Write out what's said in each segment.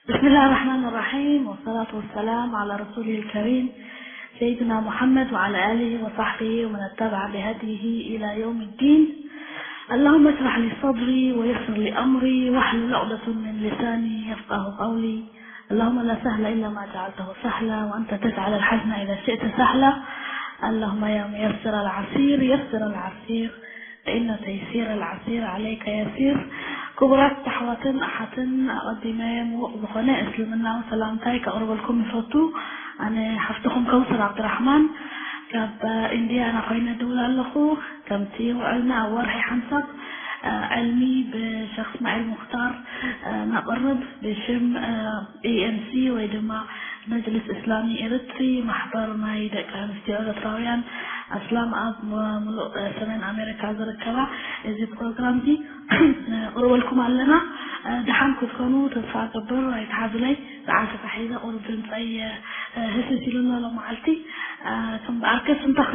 بسم الله الرحمن الرحيم، والصلاة والسلام على رسوله الكريم سيدنا محمد وعلى آله وصحبه ومن اتبع بهديه إلى يوم الدين. اللهم اشرح لي صدري ويسر لي أمري واحلل عقدة من لساني يفقه قولي. اللهم لا سهل إلا ما جعلته سهلا وأنت تجعل الحزن إذا شئت سهلا. اللهم يا ميسر العسير يسر العسير فإن تيسير العسير عليك يسير. ክቡራት ኣሕዋትን ኣሓትን፣ ኣቐዲመ ምዉቕ ዝኾነ እስልምናዊ ሰላምታይ ከቕርበልኩም ይፈቱ። ኣነ ሓፍትኹም ከውሰር ዓብድራሕማን ካብ ኢንድያና ኮይነ ድውል ኣለኹ። ከምቲ ውዕልና ኣብ ወርሒ ሓንሳብ ዕልሚ ብሸኽ እስማዒል ሙኽታር ነቕርብ ብሽም ኢኤምሲ ወይ ድማ መጅልስ እስላሚ ኤርትሪ ማሕበር ናይ ደቂ ኣንስትዮ ኤርትራውያን ኣስላም ኣብ ምሉእ ሰሜን ኣሜሪካ ዝርከባ እዚ ፕሮግራም እዚ ነቕርበልኩም ኣለና። ደሓን ክትኮኑ ተስፋ እገብር። ኣይትሓዙለይ፣ ሰዓት ተታሒዘ ቁሩብ ድምፀይ ህስስ ኢሉ ኣሎ ሎመዓልቲ። እምበኣርከስ እንታይ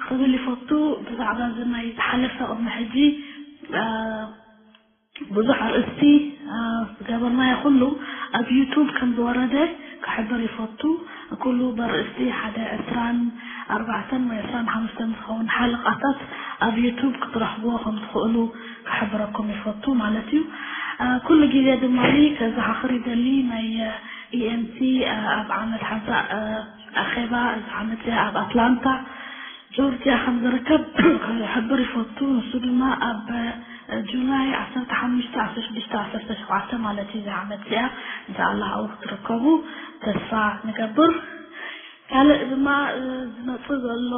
ክብል ይፈቱ፣ ብዛዕባ እዚ ናይ ዝሓለፈ ቅድሚ ሕጂ ብዙሕ ኣርእስቲ ዝገበርናዮ ኩሉ ኣብ ዩቱብ ከም ዝወረደ ክሕብር ይፈቱ። ኩሉ በርእስቲ ሓደ ዕስራን ኣርባዕተን ወይ ዕስራን ሓሙሽተን ዝኸውን ሓለቓታት ኣብ ዩቱብ ክትረኽብዎ ከም ትኽእሉ ክሕብረኩም ይፈቱ ማለት እዩ። ኩሉ ግዜ ድማ ከዘኻኽር ይደሊ፣ ናይ ኢኤምሲ ኣብ ዓመት ሓንሳእ ኣኼባ እዚ ዓመት እዚ ኣብ ኣትላንታ ጆርጅያ ከም ዝርከብ ክሕብር ይፈቱ። ንሱ ድማ ኣብ ጁላይ ዓሰርተ ሓሙሽተ፣ ዓሰርተ ሽዱሽተ፣ ዓሰርተ ሸውዓተ ማለት እዩ። እዚ ዓመት እዚኣ እንሻኣላህ ኣብኡ ክትርከቡ ተስፋ ንገብር። ካልእ ድማ ዝመጽእ ዘሎ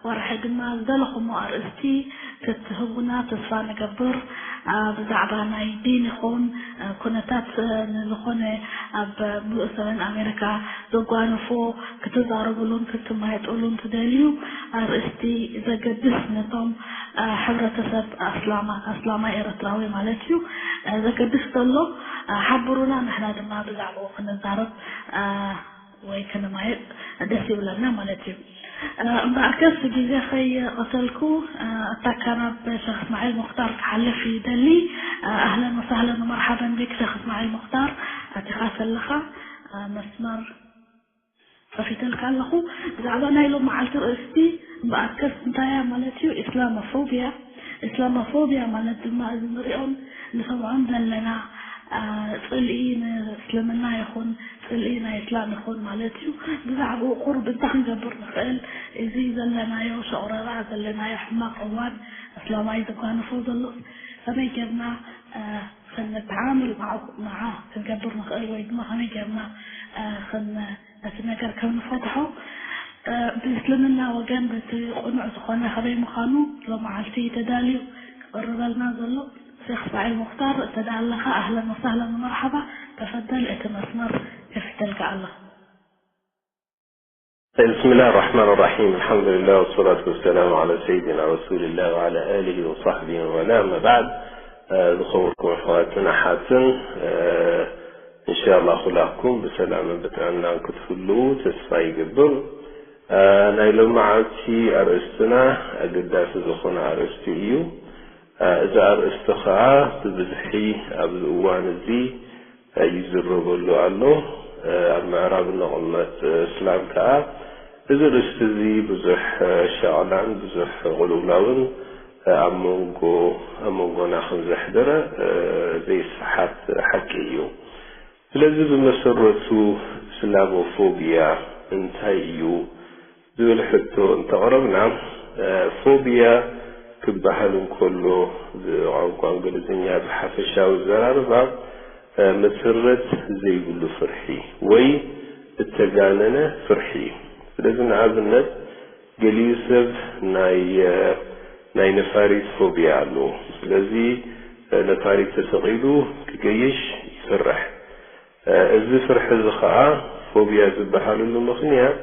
ወርሒ ድማ ዝደለኹሞ ኣርእስቲ ክትህቡና ተስፋ ንገብር። ብዛዕባ ናይ ዲን ይኹን ኩነታት ንዝኾነ ኣብ ሙሉእ ሰሜን ኣሜሪካ ዘጓንፎ ክትዛረብሉን ክትማየጥሉን ትደልዩ ኣርእስቲ ዘገድስ ነቶም ሕብረተሰብ ኣስላማ ኣስላማ ኤርትራዊ ማለት እዩ ዘገድስ ዘሎ ሓብሩና፣ ንሕና ድማ ብዛዕባኡ ክንዛረብ ወይ ክንማየጥ ደስ ይብለና ማለት እዩ። እምበኣርከስ ግዜ ከይቐተልኩ ኣታ ካናብ ሸኽ እስማዒል ሙኽታር ክሓልፍ ይደሊ። ኣህለን ወሳህለን ወመርሓበን ቢክ ሸኽ እስማዒል ሙኽታር፣ ኣቲኻ ከለኻ መስመር ከፊተልካ ኣለኹ። ብዛዕባ ናይ ሎም መዓልቲ ርእስቲ እምበኣርከስ እንታይ እያ ማለት እዩ? ኢስላሞፎብያ። ኢስላሞፎብያ ማለት ድማ እዚ ንሪኦን ንሰምዖን ዘለና ጽልኢ ንእስልምና ይኹን ጽልኢ ናይ እስላም ይኹን ማለት እዩ። ብዛዕባኡ ቁሩብ እንታይ ክንገብር ንኽእል? እዚ ዘለናዮ ሸቑረራ ዘለናዮ ሕማቕ እዋን እስላማይ ዘጓንፎ ዘሎ ከመይ ጌርና ክንተዓምል መዓ ክንገብር ንኽእል ወይ ድማ ከመይ ጌርና ነቲ ነገር ከም ንፈትሖ ብእስልምና ወገን በቲ ቅኑዕ ዝኾነ ከመይ ምዃኑ ሎመዓልቲ ተዳልዩ ክቕርበልና ዘሎ ሸኽ እስማዒል ሙኽታር፣ እንተ ደኣ ኣለኻ ኣህለን ወሳህለን ወመርሓባ፣ ተፈደል፣ እቲ መስመር ከፊተልካ ኣለኹ። بسم الله الرحمن الرحيم. الحمد لله والصلاة والسلام على سيدنا رسول الله وعلى آله وصحبه ومن والاه. أما بعد، ዝኸበርኩም ኣሕዋትን ኣሓትን፣ እንሻላ ኩላኩም ብሰላምን ብጥዕናን ክትህልዉ ተስፋ ይገብር። ናይ ሎመዓልቲ ኣርእስትና ኣገዳሲ ዝኾነ ኣርእስቲ እዩ። እዚ ኣርእስቲ ከዓ ብብዝሒ ኣብዚ እዋን እዚ ይዝረበሉ ኣሎ። ኣብ ምዕራብ እንቕመጥ እስላም ከዓ እዚ ርእስቲ እዚ ብዙሕ ሻቕላን ብዙሕ ቕልውላውን ኣብ መንጎ ኣብ መንጎና ከም ዘሕደረ ዘይሰሓት ሓቂ እዩ። ስለዚ ብመሰረቱ እስላሞፎብያ እንታይ እዩ ዝብል ሕቶ እንተቕረብና፣ ፎብያ ክበሃል እንከሎ ብቋንቋ እንግሊዝኛ ብሓፈሻዊ ዘራርባ መሰረት ዘይብሉ ፍርሒ ወይ እተጋነነ ፍርሒ እዩ። ስለዚ ንኣብነት ገሊኡ ሰብ ናይ ናይ ነፋሪት ፎብያ ኣለዎ። ስለዚ ነፋሪት ተሰቒሉ ክገይሽ ይፈርሕ። እዚ ፍርሒ እዚ ኸዓ ፎብያ ዝበሃለሉ ምኽንያት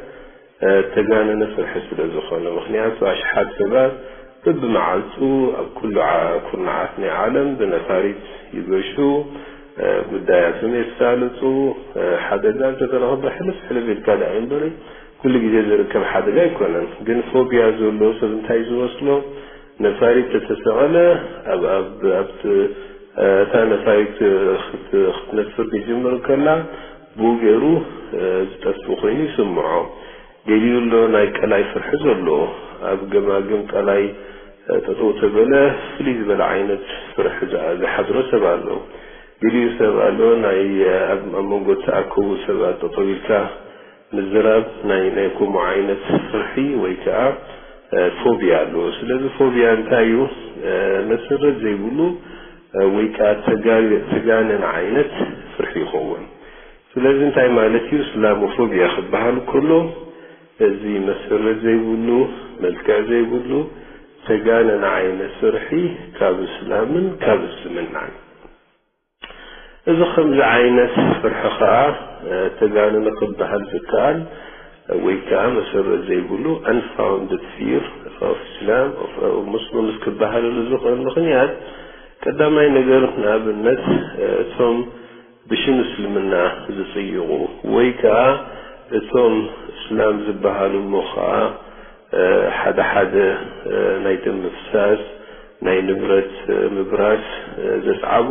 እተጋነነ ፍርሒ ስለ ዝኾነ። ምኽንያቱ ኣሽሓት ሰባት በብመዓልቱ ኣብ ኩሉ ኩርናዓት ናይ ዓለም ብነፋሪት ይገሹ፣ ጉዳያቶም የሳልጡ። ሓደጋ እንተተረኽበ ሕልፍ ሕልፍ ኢልካ ደኣ እምበሪ ኩሉ ግዜ ዝርከብ ሓደጋ ኣይኮነን። ግን ፎብያ ዘለዎ ሰብ እንታይ ዝመስሎ፣ ነፋሪት ተተሰቐለ ኣብ ኣብ ኣብቲ እታ እንታይ ክት- ክትነፍር ክጅምር ከላ ብኡ ገይሩ ዝጠፍ ኮይኑ ይስምዖ። ገሊኡ ኣሎ ናይ ቀላይ ፍርሒ ዘለዎ፣ ኣብ ገማግም ቀላይ ጠጠው ተበለ ፍልይ ዝበለ ዓይነት ፍርሒ ዝሓድሮ ሰብ ኣሎ። ገሊኡ ሰብ ኣሎ ናይ ኣብ መንጎ ተኣከቡ ሰባት ጠጠው ኢልካ ምዝራብ ናይ ናይ ከምኡ ዓይነት ፍርሒ ወይ ከዓ ፎቢያ ኣለዎ። ስለዚ ፎቢያ እንታይ እዩ? መሰረት ዘይብሉ ወይ ከዓ ተጋነን ዓይነት ፍርሒ ይኸውን። ስለዚ እንታይ ማለት እዩ? እስላሞፎቢያ ክበሃል ከሎ እዚ መሰረት ዘይብሉ፣ መልክዕ ዘይብሉ ተጋነን ዓይነት ፍርሒ ካብ እስላምን ካብ እስልምናን። እዚ ከምዚ ዓይነት ፍርሒ ከዓ ተጋነነ ክበሃል ዝከኣል ወይ ከዓ መሰረት ዘይብሉ፣ unfounded fear of Islam, of Muslims ክበሃለሉ ዝኽእል ምኽንያት፣ ቀዳማይ ነገር ንኣብነት እቶም ብሽም እስልምና ዝፅይቑ ወይ ከዓ እቶም እስላም ዝበሃሉ እሞ ከዓ ሓደ ሓደ ናይ ደም ምፍሳስ፣ ናይ ንብረት ምብራስ ዘስዓቡ፣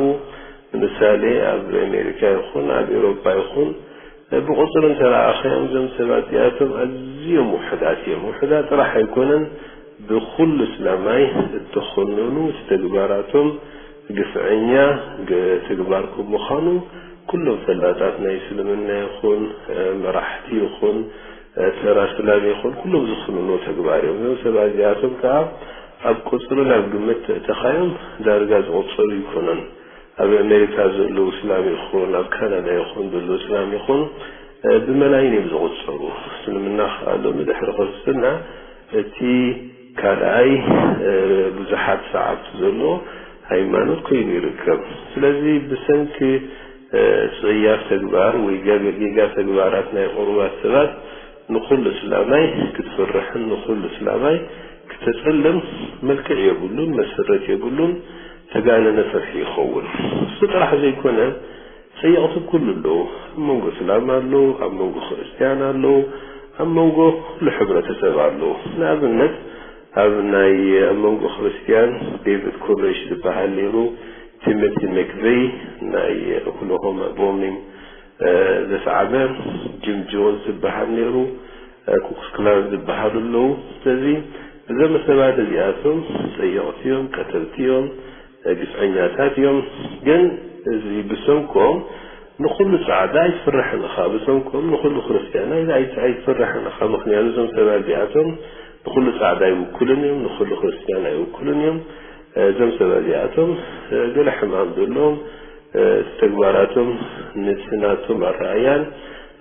ንምሳሌ ኣብ ኣሜሪካ ይኹን ኣብ ኤውሮጳ ይኹን ብቁፅሪ እንተረኣኸዮም እዞም ሰባት እዚኣቶም ኣዝዮም ውሑዳት እዮም። ውሑዳት ጥራሕ ኣይኮነን፣ ብኩሉ እስላማይ እተኾነኑ ተግባራቶም ግፍዐኛ ተግባር ከም ምዃኑ ኩሎም ፈላጣት ናይ እስልምና ይኹን መራሕቲ ይኹን ተራ እስላም ይኹን ኩሎም ዝኹንኑ ተግባር እዮም። እዞም ሰባት እዚኣቶም ከዓ ኣብ ቁፅሪ ናብ ግምት ተእተኻዮም ዳርጋ ዝቑፀሩ ይኮኑን። ኣብ ኣሜሪካ ዘለዉ እስላም ይኹን ኣብ ካናዳ ይኹን ዘለዉ እስላም ይኹን ብመላይን እዮም ዝቑፀሩ። እስልምና ከዓ ሎሚ ድሕሪ ክርስትና እቲ ካልኣይ ብዙሓት ሰዓብቲ ዘለዎ ሃይማኖት ኮይኑ ይርከብ። ስለዚ ብሰንኪ ፅያፍ ተግባር ወይ ጌጋ ተግባራት ናይ ቁሩባት ሰባት ንኹሉ እስላማይ ክትፍርሕን ንኹሉ እስላማይ ክተፀልም መልክዕ የብሉን፣ መሰረት የብሉን፣ ተጋነነ ፍርሒ ይኸውን። እሱ ጥራሕ ዘይኮነ ፀየቕቲ ኩሉ ኣለዉ። ኣብ መንጎ እስላም ኣለዉ፣ ኣብ መንጎ ክርስትያን ኣለዉ፣ ኣብ መንጎ ኩሉ ሕብረተሰብ ኣለዉ። ንኣብነት ኣብ ናይ ኣብ መንጎ ክርስትያን ዴቪድ ኮሬሽ ዝበሃል ነይሩ፣ ቲሞቲ መክቨይ ናይ ኦክላሆማ ቦምቢንግ ዘስዓበ፣ ጂም ጆንስ ዝበሃል ነይሩ፣ ኩክስ ክላን ዝበሃሉ ኣለዉ። ስለዚ እዞም ሰባት እዚኣቶም ጸየቕቲ እዮም፣ ቀተልቲ እዮም፣ ግፍዐኛታት እዮም። ግን እዚ ብሰንኮም ንኹሉ ጻዕዳ ኣይትፍርሕን ኢኻ፣ ብሰንኮም ንኹሉ ክርስትያን ኣይ- ኣይ- ኣይትፍርሕን ኢኻ። ምኽንያቱ እዞም ሰባት እዚኣቶም ንኹሉ ጻዕዳ ኣይውክሉን እዮም፣ ንኹሉ ክርስትያን ኣይውክሉን እዮም። እዞም ሰባት እዚኣቶም ገለ ሕማም ዘለዎም፣ እቲ ተግባራቶም ነቲ ናቶም ኣረኣያን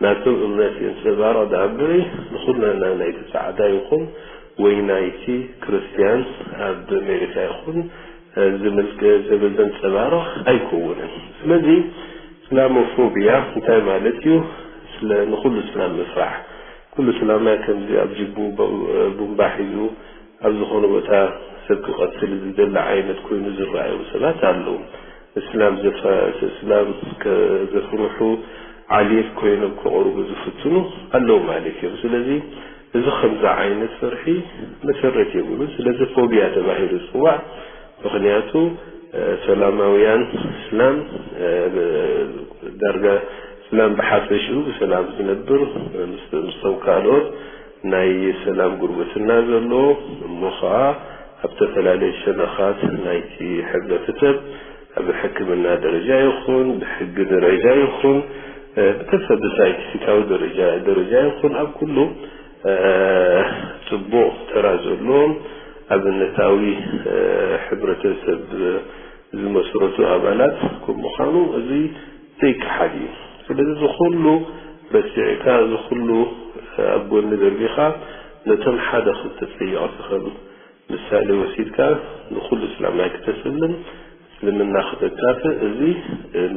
ናቶም እምነት የንጸባርቕ ደኣ እምበሪ ንኹልና ናይቲ ጻዕዳ ይኹን ወይ ናይቲ ክርስትያን ኣብ ኣሜሪካ ይኹን ዝምልከ ዘብል ዘንጸባርቕ ኣይከውንን። ስለዚ እስላሞፎብያ እንታይ ማለት እዩ? ስለ ንኹሉ እስላም ምፍራሕ። ኩሉ እስላማይ ከምዚ ኣብ ጅቡ ቡምባ ሒዙ ኣብ ዝኾነ ቦታ ሰብ ክቐትል ዝደሊ ዓይነት ኮይኑ ዝረኣዩ ሰባት ኣለዉ። እስላም ዘፈ- እስላም ከ- ዘፍርሑ ዓሌት ኮይኖም ክቐርቡ ዝፍትኑ ኣለዉ ማለት እዮም። ስለዚ እዚ ከምዚ ዓይነት ፍርሒ መሰረት የብሉን። ስለዚ ፎብያ ተባሂሉ ዝፅዋዕ። ምኽንያቱ ሰላማውያን እስላም ዳርጋ እስላም ብሓፈሽኡ ብሰላም ዝነብር ምስቶም ካልኦት ናይ ሰላም ጉርብትና ዘለዎ እሞ ከዓ ኣብ ዝተፈላለዩ ሸነኻት ናይቲ ሕብረተሰብ ኣብ ሕክምና ደረጃ ይኹን ብሕጊ ደረጃ ይኹን ብተፈ ብሳይንቲፊካዊ ደረጃ ደረጃ ይኹን ኣብ ኩሉ ፅቡቕ ተራ ዘለዎም ኣብነታዊ ሕብረተሰብ ዝመስረቱ ኣባላት ከም ምዃኑ እዚ ዘይከሓድ እዩ። ስለዚ እዚ ኩሉ ረሲዕካ እዚ ኩሉ ኣብ ጎኒ ደርቢኻ ነቶም ሓደ ክልተ ጸየቕቲ ከም ምሳሌ ወሲድካ ንኹሉ እስላማይ ክተስልም እስልምና ክተካፍእ እዚ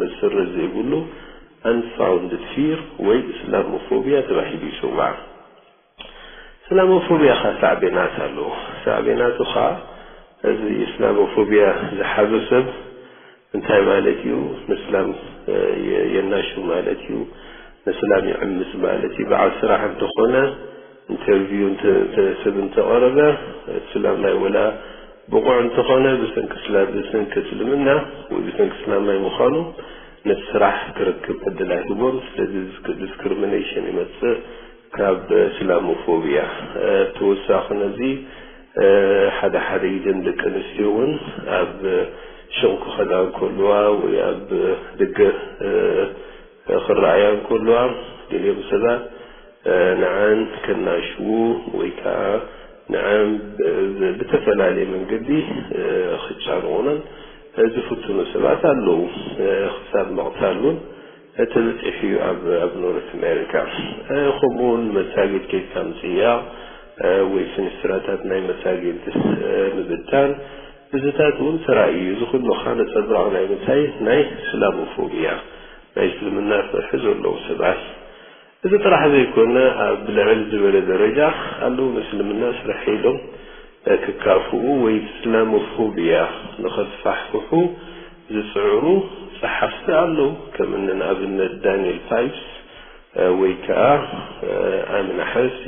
መሰረት ዘይብሉ unfounded fear ወይ እስላሞፎብያ ተባሂሉ ይጽዋዕ። እስላሞፎብያ ኸ ሳዕቤናት ኣለዎ። ሳዕቤናቱ ኸዓ እዚ እስላሞፎብያ ዝሓዞ ሰብ እንታይ ማለት እዩ? ንእስላም የናሹ ማለት እዩ። ንእስላም ይዕምፅ ማለት እዩ። በዓል ስራሕ እንተኾነ ኢንተርቪው ሰብ እንተቐረበ እስላም ናይ ወላ ብቑዕ እንተኾነ ብሰንኪ ስላ-፣ ብሰንኪ እስልምና ወይ ብሰንኪ እስላማይ ምዃኑ ነቲ ስራሕ ክረክብ ዕድል ኣይህቦን። ስለዚ ዲስክ-፣ ዲስክሪሚኔሽን ይመጽእ ካብ እስላሞፎብያ። እ፣ ተወሳኺ ነዚ፣ እ፣ ሓደ ሓደ ግዜ ደቂ ኣንስትዮ እውን ኣብ ሽቕ ክኸዳ እንከልዋ ወይ ኣብ ደገ፣ እ፣ ክረኣያ እንከልዋ፣ ገሊኦም ሰባት፣ እ፣ ንዐን ከናሽዉ ወይ ከኣ ንዐን ብ-፣ ብ-፣ ብተፈላለየ መንገዲ፣ እ፣ ክጫንቑነን ዝፍትኑ ሰባት ኣለዉ። እ፣ ክሳብ ምቕታል እውን ተበጺሑ እዩ ኣብ፣ ኣብ ኖርት ኣሜሪካ። እ፣ ከምኡ እውን መሳጊድ ኬድካ ምጽያቕ፣ እ፣ ወይ ፍንስትራታት ናይ መሳጊድ፣ እ፣ ምብታን፣ እዚታት እውን ተራእዩ እዩ። እዚ ኩሉ ኸኣ ነጸብራቕ ናይ ምንታይ? ናይ እስላሞፎብያ፣ ናይ እስልምና ፍርሒ ዘለዎም ሰባት። እዚ ጥራሕ ዘይኮነ፣ ኣብ ልዕል ዝበለ ደረጃ ኣለዉ ምስልምና ስርሐ ኢሎም፣ እ፣ ክካፍኡ ወይ እስላሞፎብያ ንኸስፋሕፍሑ ዝጽዕሩ ጸሓፍቲ ኣለዉ። ከም እኒ ንኣብነት ዳንኤል ፓይፕስ፣ እ፣ ወይ ከኣ፣ እ፣ ኣሚና ሐርሲ፣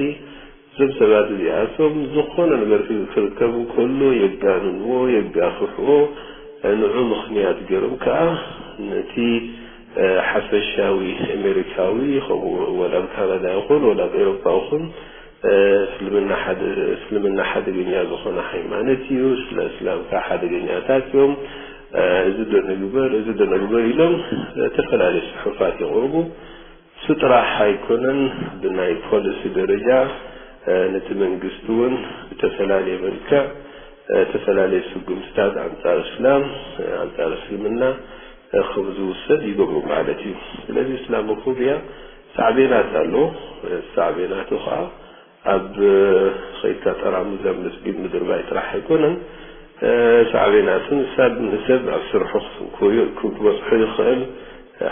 እዞም ሰባት እዚኣቶም ዝኾነ ነገር ክርከብ እንከሎ የጋንንዎ፣ የጋፍሕዎ፣ ንዑ ምኽንያት ገይሮም ከኣ ነቲ፣ እ፣ ሓፈሻዊ ኣሜሪካዊ፣ ከምኡ ወላ ኣብ ካናዳ ይኹን ወላ ኣብ ኤውሮጳ ይኹን፣ እ፣ እስልምና ሓደ፣ እስልምና ሓደገኛ ዝኾነ ሃይማኖት እዩ፣ ስለ እስላም ከኣ ሓደገኛታት እዮም፣ እ፣ እዚ ዶ ንግበር፣ እዚ ዶ ንግበር ኢሎም፣ እ፣ ዝተፈላለዩ ጽሑፋት የቕርቡ። እሱ ጥራሕ ኣይኮነን፣ ብናይ ፖሊሲ ደረጃ፣ እ፣ ነቲ መንግስቲ እውን ብተፈላለየ መልክዕ፣ እ፣ ተፈላለየ ስጉምትታት ኣንጻር እስላም፣ እ፣ ኣንጻር እስልምና፣ እ፣ ከም ዝውሰድ ይገብሩ ማለት እዩ። ስለዚ እስላሞፎብያ ሳዕቤናት ኣሎ። እ፣ ሳዕቤናቱ ኸኣ ኣብ፣ እ፣ ኸይድካ ጠራሙዝ ኣብ መስጊድ ምድርባይ ጥራሕ ኣይኮነን። እ፣ ሳዕቤናቱ ንሳብ፣ ንሰብ ኣብ ስርሑ ክስንኮዮ፣ ክበጽሖ ይኽእል።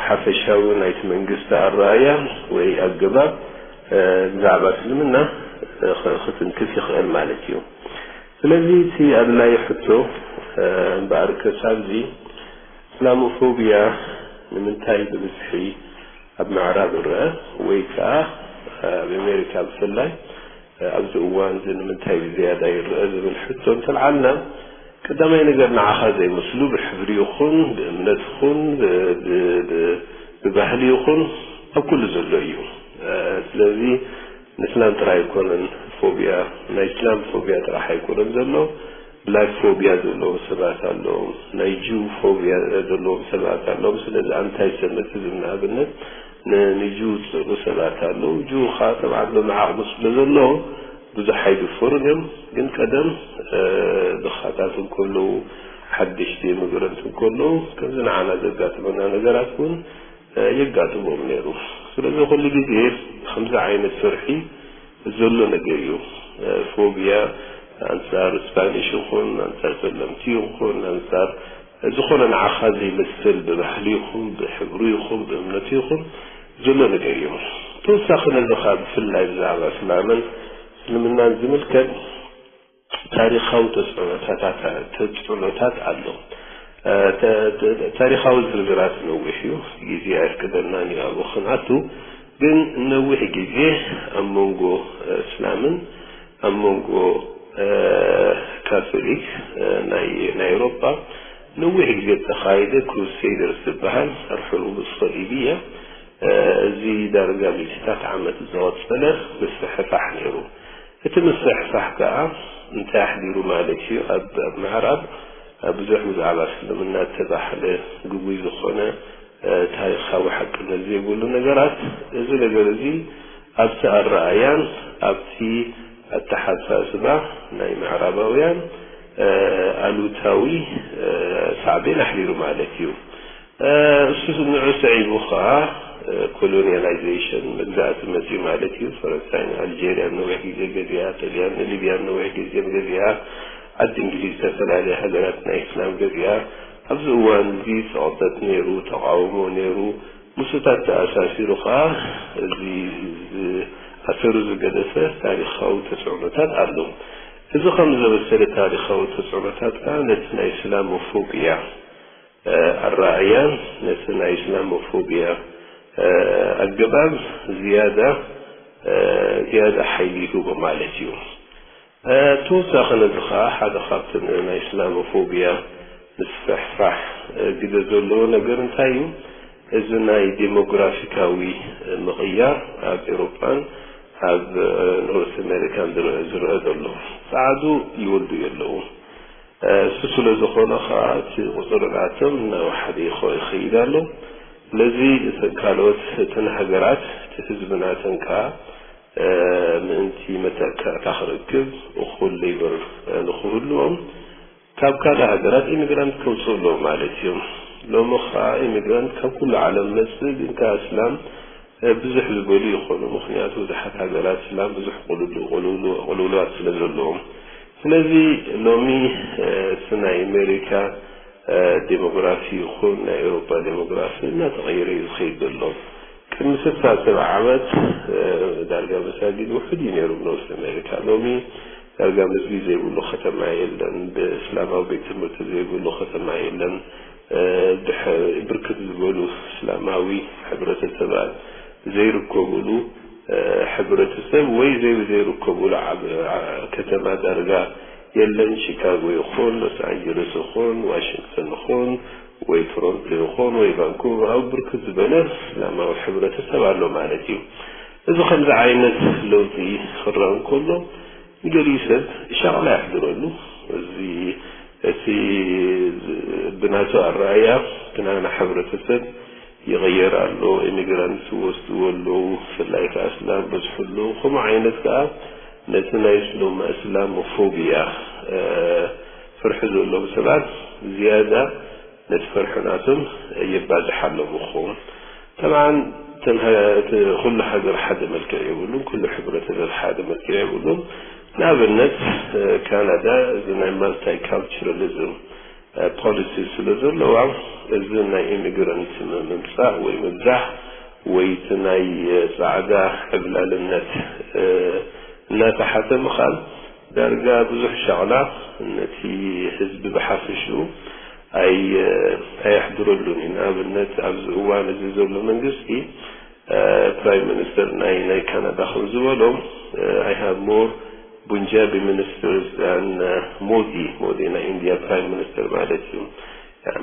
ሓፈሻዊ ናይቲ መንግስቲ ኣረኣእያ ወይ ኣገባብ፣ እ፣ ብዛዕባ እስልምና፣ እ፣ ኽ-፣ ክትንክፍ ይኽእል ማለት እዩ። ስለዚ እቲ ኣድላዪ ሕቶ፣ እ፣ እምበኣር ከሳብ እዚ እስላሞፎብያ ንምንታይ ብብዝሒ ኣብ ምዕራብ ይረአ ወይ ከኣ ኣብ ኣሜሪካ ብፍላይ ኣብዚ እዋን እዚ ንምንታይ ብዝያዳ ይረአ ዝብል ሕቶ እንተልዓልና፣ ቀዳማይ ነገር ንዓኻ ዘይመስሉ ብሕብሪ ይኹን ብእምነት ይኹን ብ-፣ ብ-፣ ብ-፣ ብባህሊ ይኹን ኣብ ኩሉ ዘሎ እዩ። ስለዚ ንእስላም ጥራይ ኣይኮነን ፎብያ፣ ናይ እስላም ፎብያ ጥራሕ ኣይኮነን ዘሎ፣ ብላክ ፎብያ ዘለዎም ሰባት ኣለዉ፣ ናይ ጂው ፎብያ ዘለዎም ሰባት ኣለዉ። ስለዚ ኣንታይ ሰመቲዝም ንኣብነት ን-፣ ንጂው ዝጸልኡ ሰባት ኣለዉ። ጂው ኸኣ ጠብዓን ሎሚ ዓቕሚ ስለ ዘሎ ብዙሕ ኣይድፈሩን እዮም። ግን ቀደም፣ እ፣ ድኻታት እንከለዉ፣ ሓደሽቲ ኢሚግረንት እንከለዉ፣ ከምዚ ንዓና ዘጋጥመና ነገራት እውን፣ እ፣ የጋጥሞም ነይሩ። ስለዚ ኩሉ ግዜ ከምዚ ዓይነት ፍርሒ ዘሎ ነገር እዩ። እ፣ ፎብያ ኣንጻር ስፓኒሽ ይኹን፣ ኣንጻር ጸለምቲ ይኹን፣ ኣንጻር ዝኾነ ንዓኻ ዘይመስል ብባህሊ ይኹን፣ ብሕብሩ ይኹን፣ ብእምነቱ ይኹን ዘሎ ነገር እዩ። ተወሳኺ ነዚ ኸኣ ብፍላይ ብዛዕባ እስላምን እስልምናን ዝምልከት ታሪኻዊ ተጽዕኖታት፣ ተጽዕኖታት ኣሎ። እ፣ ተ-፣ ተ-፣ ታሪኻዊ ዝርዝራት ነዊሕ እዩ፣ ግዜ ኣየፍቅደልናን እዩ ኣብኡ ክንኣቱ። ግን ነዊሕ ግዜ ኣብ መንጎ፣ እ፣ እስላምን ኣብ መንጎ፣ እ፣ ካቶሊክ፣ እ፣ ናይ፣ ናይ ኤውሮጳ ነዊሕ ግዜ ዝተኻየደ ክሩሴደርስ ዝበሃል ኣብ ሕሩብ ሰሊብያ፣ እ፣ እዚ ዳርጋ ሚእትታት ዓመት ዝቐጸለ ምስሕፋሕ ነይሩ። እቲ ምስሕፋሕ ከኣ እንታይ ኣሕዲሩ ማለት እዩ? ኣብ፣ ኣብ ምዕራብ፣ ኣብ ብዙሕ ብዛዕባ እስልምና እተባህለ ግጉይ ዝኾነ፣ እ፣ ታሪኻዊ ሓቅነት ዘይብሉ ነገራት፣ እዚ ነገር እዚ ኣብቲ ኣረኣእያን ኣብቲ ኣተሓሳስባ ናይ ምዕራባውያን፣ እ፣ ኣሉታዊ፣ እ፣ ሳዕቤን ኣሕዲሩ ማለት እዩ። እ፣ እሱ ንዑ ስዒቡ ኸኣ፣ እ፣ ኮሎኒያላይዜሽን፣ መግዛእቲ መጺኡ ማለት እዩ። ፈረንሳይ ንኣልጀርያ ነዊሕ ግዜ ገዚኣ፣ ጥልያን ንሊብያ ነዊሕ ግዜ ገዚኣ፣ ዓዲ እንግሊዝ ዝተፈላለያ ሃገራት ናይ እስላም ገዚኣ። ኣብዚ እዋን እዚ ጸቕጠት ነይሩ፣ ተቓውሞ ነይሩ። ምስኡታት ተኣሳሲሩ ኸኣ እዚ ዝ-፣ ኣሰሩ ዝገደፈ ታሪኻዊ ተጽዕኖታት ኣሎ። እዚ ከም ዘበሰለ ታሪኻዊ ተጽዕኖታት ከኣ ነቲ ናይ እስላሞፎብያ፣ እ፣ ኣረኣእያን ነቲ ናይ እስላሞፎብያ፣ እ፣ ኣገባብ ዝያዳ፣ እ፣ ዝያዳ ሓይሊ ይህቦ ማለት እዩ። ተወሳኺ ነዚ ኸዓ ሓደ ካብቲ ናይ እስላሞፎብያ ምስፍሕፋሕ ግደ ዘለዎ ነገር እንታይ እዩ? እዚ ናይ ዴሞግራፊካዊ ምቕያር ኣብ ኤውሮጳን ኣብ ኖርት ኣሜሪካን ዝረአ ዘሎ። ጸዓዱ ይወልዱ የለዉ። እሱ ስለ ዝኾነ ኸዓ እቲ ቁፅሪ ናቶም እናወሓደ ይኸይድ ኣሎ። ስለዚ እተን ካልኦት እተን ሃገራት እቲ ህዝቢ ናተን ከዓ ምእንቲ መተካእታ ክረክብ እኹል ሌበር ንክህልዎም ካብ ካልእ ሃገራት ኢሚግራንት ከውፅኡ ኣለዎም ማለት እዩ። ሎሚ ከዓ ኢሚግራንት ካብ ኩሉ ዓለም መፅእ ግን ከዓ እስላም ብዙሕ ዝበሉ ይኾኑ። ምክንያቱ ብዙሓት ሃገራት እስላም ብዙሕ ቅልውልዋት ስለ ዘለዎም። ስለዚ ሎሚ እቲ ናይ ኣሜሪካ ዴሞግራፊ ይኹን ናይ ኤውሮጳ ዴሞግራፊ እናተቐየረ እዩ ዝኸይድ ዘሎ። ቅድሚ ስሳ ሰብዓ ዓመት ዳርጋ መሳጊድ ውሑድ እዩ ነይሩ ኖርት ኣሜሪካ። ሎሚ ዳርጋ መስጊድ ዘይብሉ ከተማ የለን፣ ብእስላማዊ ቤት ትምህርቲ ዘይብሉ ከተማ የለን። ብርክት ዝበሉ እስላማዊ ሕብረተሰባት ዘይርከብሉ ሕብረተሰብ ወይ ዘይርከብሉ ከተማ ዳርጋ የለን። ሺካጎ ይኹን ሎስ ኣንጀለስ ይኹን ዋሽንግተን ይኹን ወይ ቶሮንቶ ይኹን ወይ ቫንኩቨር ኣብ ብርክት ዝበለ እስላማዊ ሕብረተሰብ ኣሎ ማለት እዩ። እዚ ከምዚ ዓይነት ለውጢ ክረአ እንከሎ ንገሊኡ ሰብ ሻቕላ የሕድረሉ። እዚ እቲ ብናቱ ኣረኣያ እቲ ናና ሕብረተሰብ ይቕየር ኣሎ፣ ኢሚግራንት ይወስድዎ ኣለዉ፣ ብፍላይ ከኣ እስላም በዝሑ ኣለዉ። ከምኡ ዓይነት ከኣ ነቲ ናይ እስላም እስላሞፎብያ ፍርሒ ዘለዎም ሰባት ዝያዳ ነቲ ፍርሒ ናቶም የባዝሓሎም ይኸውን። ጠብዓን ኩሉ ሃገር ሓደ መልክዕ የብሉን፣ ኩሉ ሕብረተሰብ ሓደ መልክዕ የብሉን። ንኣብነት ካናዳ እዚ ናይ ማልታይ ካልቸራሊዝም ፖሊሲ ስለ ዘለዋ እዚ ናይ ኢሚግራንት ምምፃእ ወይ ምብዛሕ ወይ እቲ ናይ ፃዕዳ ዕብላልነት እናተሓተ ምኻድ ዳርጋ ብዙሕ ሻቕላ ነቲ ህዝቢ ብሓፈሽኡ ኣይ ኣየሕድረሉን እዩ። ንኣብነት ኣብዚ እዋን እዚ ዘሎ መንግስቲ ፕራይም ሚኒስተር ናይ ናይ ካናዳ ከም ዝበሎ I have more Punjabi ministers than ሞዲ ሞዲ ናይ ኢንዲያ ፕራይም ሚኒስተር ማለት እዩ።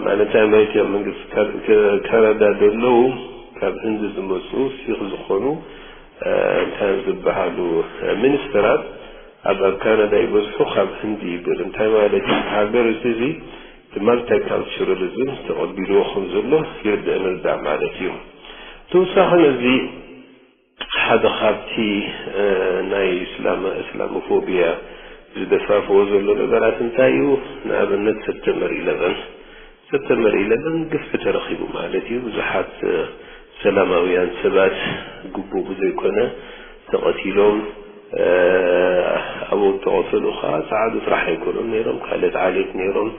ማለት እንታይ ማለት እዩ? መንግስቲ ካናዳ ዘለዉ ካብ ህንዲ ዝመፁ ሲክ ዝኾኑ እንታይ ዝበሃሉ ሚኒስተራት ኣብ ኣብ ካናዳ ይበዝሑ ካብ ህንዲ ይብል። እንታይ ማለት እዩ? ሃገር እዚ እዚ ማልቲካልቸራሊዝም ተቐቢልዎ ከም ዘሎ ይርዳእ ንርዳእ ማለት እዩ። ተወሳኺ ነዚ ሓደ ካብቲ ናይ እስላም እስላሞፎብያ ዝደፋፍኦ ዘሎ ነገራት እንታይ እዩ? ንኣብነት ሰፕተምበር ኢለቨን ሰፕተምበር ኢለቨን ግፍዒ ተረኺቡ ማለት እዩ። ብዙሓት ሰላማውያን ሰባት ግቡእ ብዘይኮነ ተቐቲሎም። ኣብኡ ተቐተሉ ከዓ ፃዓዱ ጥራሕ ኣይኮኑን ነይሮም፣ ካልኦት ዓሌት ነይሮም።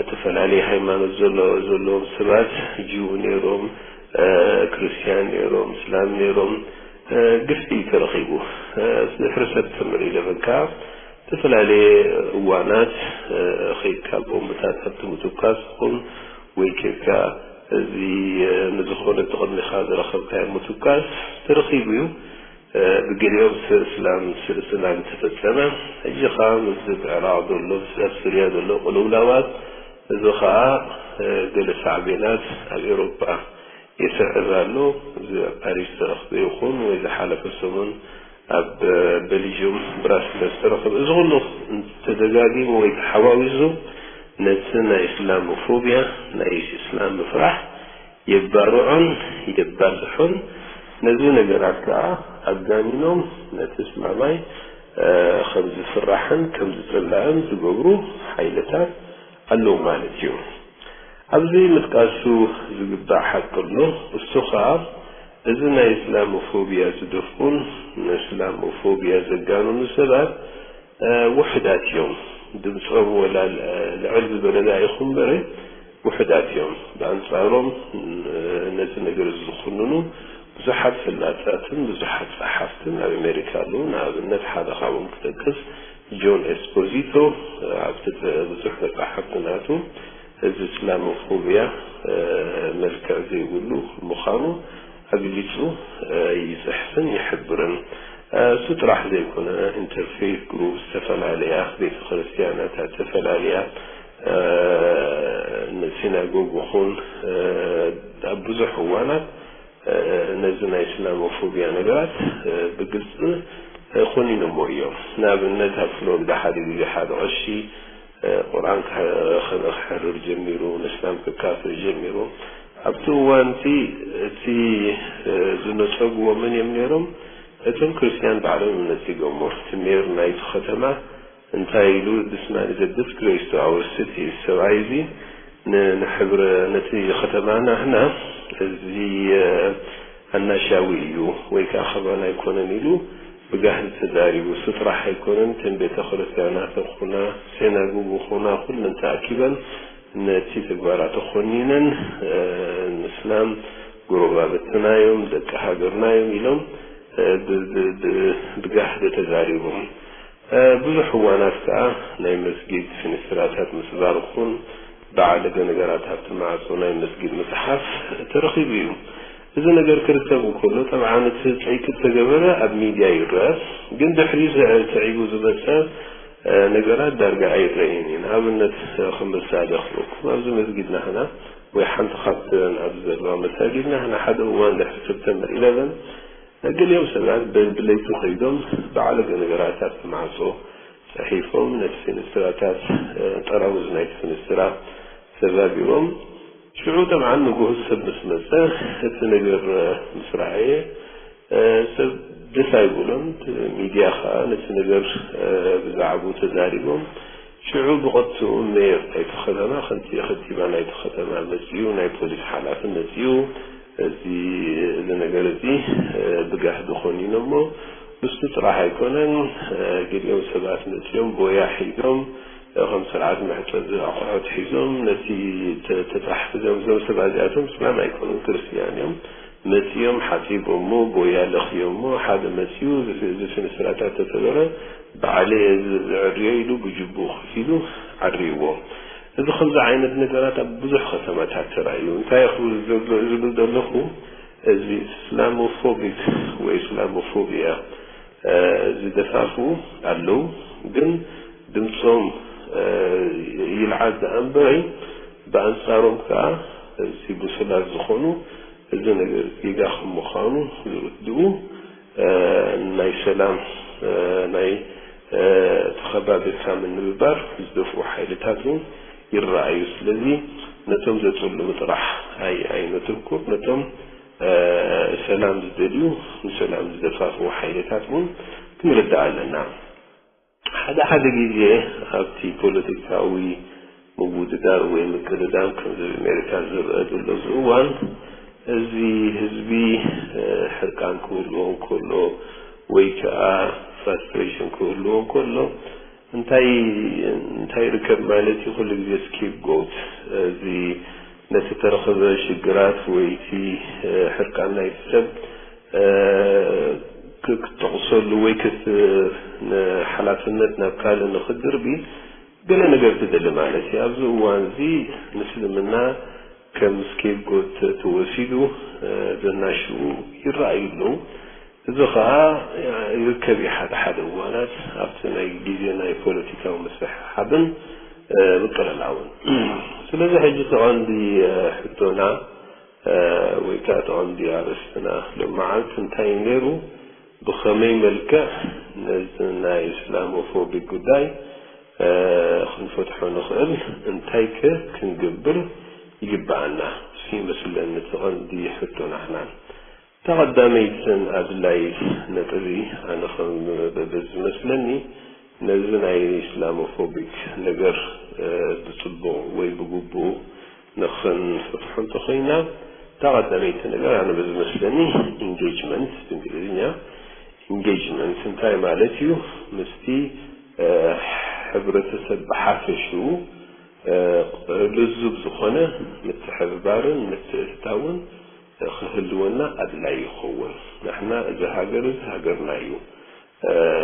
ዝተፈላለዩ ሃይማኖት ዘለዎም ሰባት ጅው ነይሮም፣ ክርስትያን ነይሮም፣ እስላም ነይሮም። ግፍዒ ተረኺቡ። ድሕሪ ሰፕተምበር ኢለቨን ከዓ ዝተፈላለየ እዋናት ኸይድካ ቦምብታት ኣብቲ ምትኳስ ይኹን ወይ ኬድካ እዚ ንዝኾነ እቲ ቅድሚኻ ዝረኸብካዮ ምትኳስ ተረኺቡ እዩ። ብገሊኦም ስለ እስላም ስለ እስላም ዝተፈጸመ። ሕጂ ኸዓ ምስዚ ኣብ ዕራቕ ዘሎ ኣብ ሱርያ ዘሎ ቅልውላዋት እዚ ኸዓ ገለ ሳዕቤናት ኣብ ኤውሮጳ የስዕብ ኣሎ። እዚ ኣብ ፓሪስ ዝተረኽበ ይኹን ወይ ዝሓለፈ ሰሙን ኣብ ቤልጅዩም ብራስለስ ዝተረኽበ እዚ ኩሉ ተደጋጊሙ ወይ ተሓዋዊሱ ነቲ ናይ እስላሞፎብያ ናይ እስላም ምፍራሕ የባርዖን የባዝሖን። ነዚ ነገራት ከዓ ኣጋኒኖም ነቲ እስላማይ ከም ዝፍራሕን ከም ዝፅላእን ዝገብሩ ሓይልታት ኣለዉ ማለት እዩ። ኣብዚ ምጥቃሱ ዝግባእ ሓቂ ኣሎ። እሱ ከዓ እዚ ናይ እስላሞፎብያ ዝደፍኡን ንእስላሞፎብያ ዘጋንኑ ሰባት ውሑዳት እዮም። ድምፆም ወላ ልዕል ዝበለ ዳኣ ይኹን እምበረ ውሑዳት እዮም። ብኣንፃሮም ነዚ ነገር እዚ ዝኹንኑ ብዙሓት ፈላጣትን ብዙሓት ፀሓፍትን ኣብ ኣሜሪካ ኣለዉ። ንኣብነት ሓደ ካብኦም ክጠቅስ ጆን ኤስፖዚቶ ኣብቲ ብዙሕ መፃሕፍቲ ናቱ እዚ እስላሞፎብያ መልክዕ ዘይብሉ ምዃኑ ኣግሊፁ ይፅሕፍን ይሕብርን። እሱ ጥራሕ ዘይኮነ፣ ኢንተርፌይት ግሩፕ ዝተፈላለያ፣ ቤተ ክርስቲያናት ዝተፈላለያ፣ ሲናጎግ ይኹን ኣብ ብዙሕ እዋናት ነዚ ናይ እስላሞፎቢያ ነገራት ብግልፂ ኮኒኖሞ እዮም። ንኣብነት ኣብ ፍሎሪዳ ሓደ ግዜ ሓደ ቀሺ ቁርኣን ክሕርር ጀሚሩ፣ ንእስላም ክካፍር ጀሚሩ። ኣብቲ እዋን እቲ እቲ ዝነፀግዎ መን እዮም ነይሮም? እቶም ክርስትያን ባዕሎም እዮም ነፂጎሞ። እቲ ሜር ናይቲ ከተማ እንታይ ኢሉ? This man is a disgrace to our city። ሰብኣይ እዚ ንሕብረ ነቲ ከተማና ህና እዚ ኣናሻዊ እዩ ወይ ከዓ ከማና ኣይኮነን ኢሉ ብጋህዲ ተዛሪቡ። እሱ ጥራሕ ኣይኮነን፣ እተን ቤተ ክርስቲያናት ይኹና፣ ሴናጉግ ይኹና፣ ኩለን ተኣኪበን ነቲ ተግባራት ተኾኒነን፣ ንስላም ጎረባብትና እዮም፣ ደቂ ሃገርና እዮም ኢሎም ብጋህዲ ተዛሪቦም። ብዙሕ እዋናት ከኣ ናይ መስጊድ ፊንስትራታት ምስባር ይኹን ብዓለገ ነገራት ኣብቲ ማዕጾ ናይ መስጊድ ምጽሓፍ ተረኺቡ እዩ። እዚ ነገር ክርከብ እንከሎ፣ ጠብዓን እቲ ጸይቂ እተገበረ ኣብ ሚድያ ይረአ፣ ግን ድሕሪኡ ስዒቡ ዝመጸ ነገራት ዳርጋ ኣይረኣይን እዩ። ንኣብነት ክምሳሌ ክህበኩም፣ ኣብዚ መስጊድ ናህና ወይ ሓንቲ ካብተን ኣብዚ ዘለዋ መሳጊድ ናህና ሓደ እዋን ድሕሪ ሰፕተምበር ኢለቨን ገሊኦም ሰባት ብለይቲ ከይዶም ብዓለገ ነገራት ኣብቲ ማዕጾ ጸሒፎም ነቲ ፊንስትራታት ጠራሙዝ ናይቲ ፊንስትራ ሰባቢሮም ሽዑ ጠብዓን ንግሆ ሰብ ምስ መጸ እቲ ነገር ምስ ረኣየ ሰብ ደስ ኣይብሎን። ሚድያ ከኣ ነቲ ነገር ብዛዕባኡ ተዛሪቦም ሽዑ ብቐጥትኡ ሜየር ናይቲ ከተማ ከንቲባ ናይቲ ከተማ መጺኡ ናይ ፖሊስ ሓላፊ መጺኡ እዚ እዚ ነገር እዚ ብጋህዲ ኮኒኖሞ ምስቱ ጥራሕ ኣይኮነን። ገሊኦም ሰባት መጺኦም ቦያ ሒዞም ከም ስርዓት መሕጸቢ ኣቑሑት ሒዞም ነቲ ተጻሕፊ ዘምዞም ሰባት እዚኣቶም ስላም ኣይኮኑን ክርስትያን እዮም። መጺኦም ሓጺቦሞ ቦያ ለኽዮሞ ሓደ መጺኡ እዚ ስንስራታት ተተበረ ባዕለ ዝዕርዮ ኢሉ ብጅቡ ከፊሉ ዓርይዎ። እዚ ከምዚ ዓይነት ነገራት ኣብ ብዙሕ ከተማታት ተራእዩ። እንታይ ክብል ዝብል ዘለኹ እዚ እስላሞፎቢክ ወይ እስላሞፎቢያ ዝደፋፉ ኣለዉ፣ ግን ድምፆም ይልዓል ደኣ እምበረይ ብኣንፃሮም ከዓ እዚ ብሱላት ዝኾኑ እዚ ነገር ጌጋ ከም ምዃኑ ዝርድኡ ናይ ሰላም ናይ ተኸባቢርካ ምንብባር ዝደፍኡ ሓይልታት እውን ይረኣዩ። ስለዚ ነቶም ዘፅልኡ ጥራሕ ኣይነትኩር፣ ነቶም ሰላም ዝደልዩ ንሰላም ዝደፋፍኡ ሓይልታት እውን ክንርዳእ ኣለና። ሓደ ሓደ ግዜ ኣብቲ ፖለቲካዊ ምውድዳር ወይ ምቅድዳም ከምዚ ኣብ ኣሜሪካ ዝረአ ዘሎ እዚ እዋን እዚ ህዝቢ ሕርቃን ክህልዎ እንከሎ ወይ ከዓ ፍራስትሬሽን ክህልዎ እንከሎ እንታይ እንታይ ይርከብ ማለት እዩ? ኩሉ ግዜ ስኬፕጎት እዚ ነቲ ተረኸበ ሽግራት ወይ እቲ ሕርቃን ናይቲ ሰብ ክትጠቕሰሉ ወይ ንሓላፍነት ናብ ካልእ ንኽድርቢ ገለ ነገር ትደሊ ማለት እዩ። ኣብዚ እዋን እዚ ምስልምና ከም ስኬፕጎት ተወሲዱ ዘናሽዉ ይረኣዩ ኣለዉ። እዚ ኸዓ ይርከብ እዩ ሓደ ሓደ እዋናት ኣብቲ ናይ ግዜ ናይ ፖለቲካዊ ምስሕሓብን ምቅልላውን። ስለዚ ሕጂ እቲ ቀንዲ ሕቶና ወይ ከዓ እቲ ቀንዲ ኣርእስትና ሎመዓልቲ እንታይ እዩ ነይሩ? ብኸመይ መልክዕ ነዚ ናይ እስላሞፎቢክ ጉዳይ ክንፈትሖ ንኽእል? እንታይ ከ ክንገብር ይግብኣና? እሱ ይመስለኒ እቲ ቀንዲ ሕቶ ናህና። እታ ቀዳመይትን ኣድላይት ነጥቢ ኣነ ከም በበዝመስለኒ ነዚ ናይ እስላሞፎቢክ ነገር ብፅቡቕ ወይ ብግቡእ ንኽንፈትሖ እንተኾይና እታ ቀዳመይቲ ነገር ኣነ በዝመስለኒ ኢንጌጅመንት ብእንግሊዝኛ ኢንጌጅመንት እንታይ ማለት እዩ? ምስቲ ሕብረተሰብ ብሓፈሽኡ ልዙብ ዝኾነ ምትሕብባርን ምትእትታውን ክህልወና ኣድላይ ይኸውን። ንሕና እዚ ሃገር እዚ ሃገርና እዩ።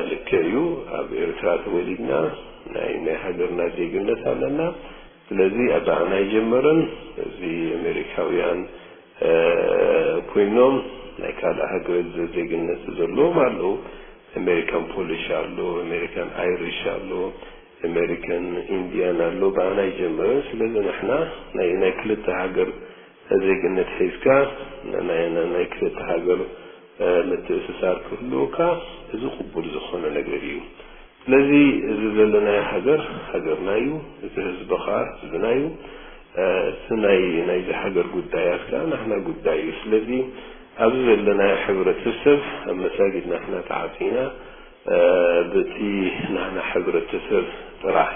ልክዕ እዩ፣ ኣብ ኤርትራ ተወሊድና ናይ ናይ ሃገርና ዜግነት ኣለና። ስለዚ ኣባና ኣይጀመረን። እዚ ኣሜሪካውያን ኮይኖም ናይ ካልእ ሃገር ዜግነት ዘለዎም ኣለዉ። ኣሜሪካን ፖሊሽ ኣሎ፣ ኣሜሪካን ኣይሪሽ ኣሎ፣ ኣሜሪካን ኢንዲያን ኣሎ። ብኣና ይጀምርን። ስለዚ ንሕና ናይ ናይ ክልተ ሃገር ዜግነት ሒዝካ ናይ ናይ ናይ ክልተ ሃገር ምትእስሳር ክህልወካ፣ እዚ ቅቡል ዝኾነ ነገር እዩ። ስለዚ እዚ ዘለናዮ ሃገር ሃገርና እዩ፣ እቲ ህዝቢ ኸዓ ህዝብና እዩ። እቲ ናይ ናይዚ ሃገር ጉዳያት ከዓ ናህና ጉዳይ እዩ። ስለዚ ኣብዚ ዘለናዮ ሕብረተሰብ ኣብ መሳጊድ ናህና ተዓፂና፣ ብቲ ናህና ሕብረተሰብ ጥራሕ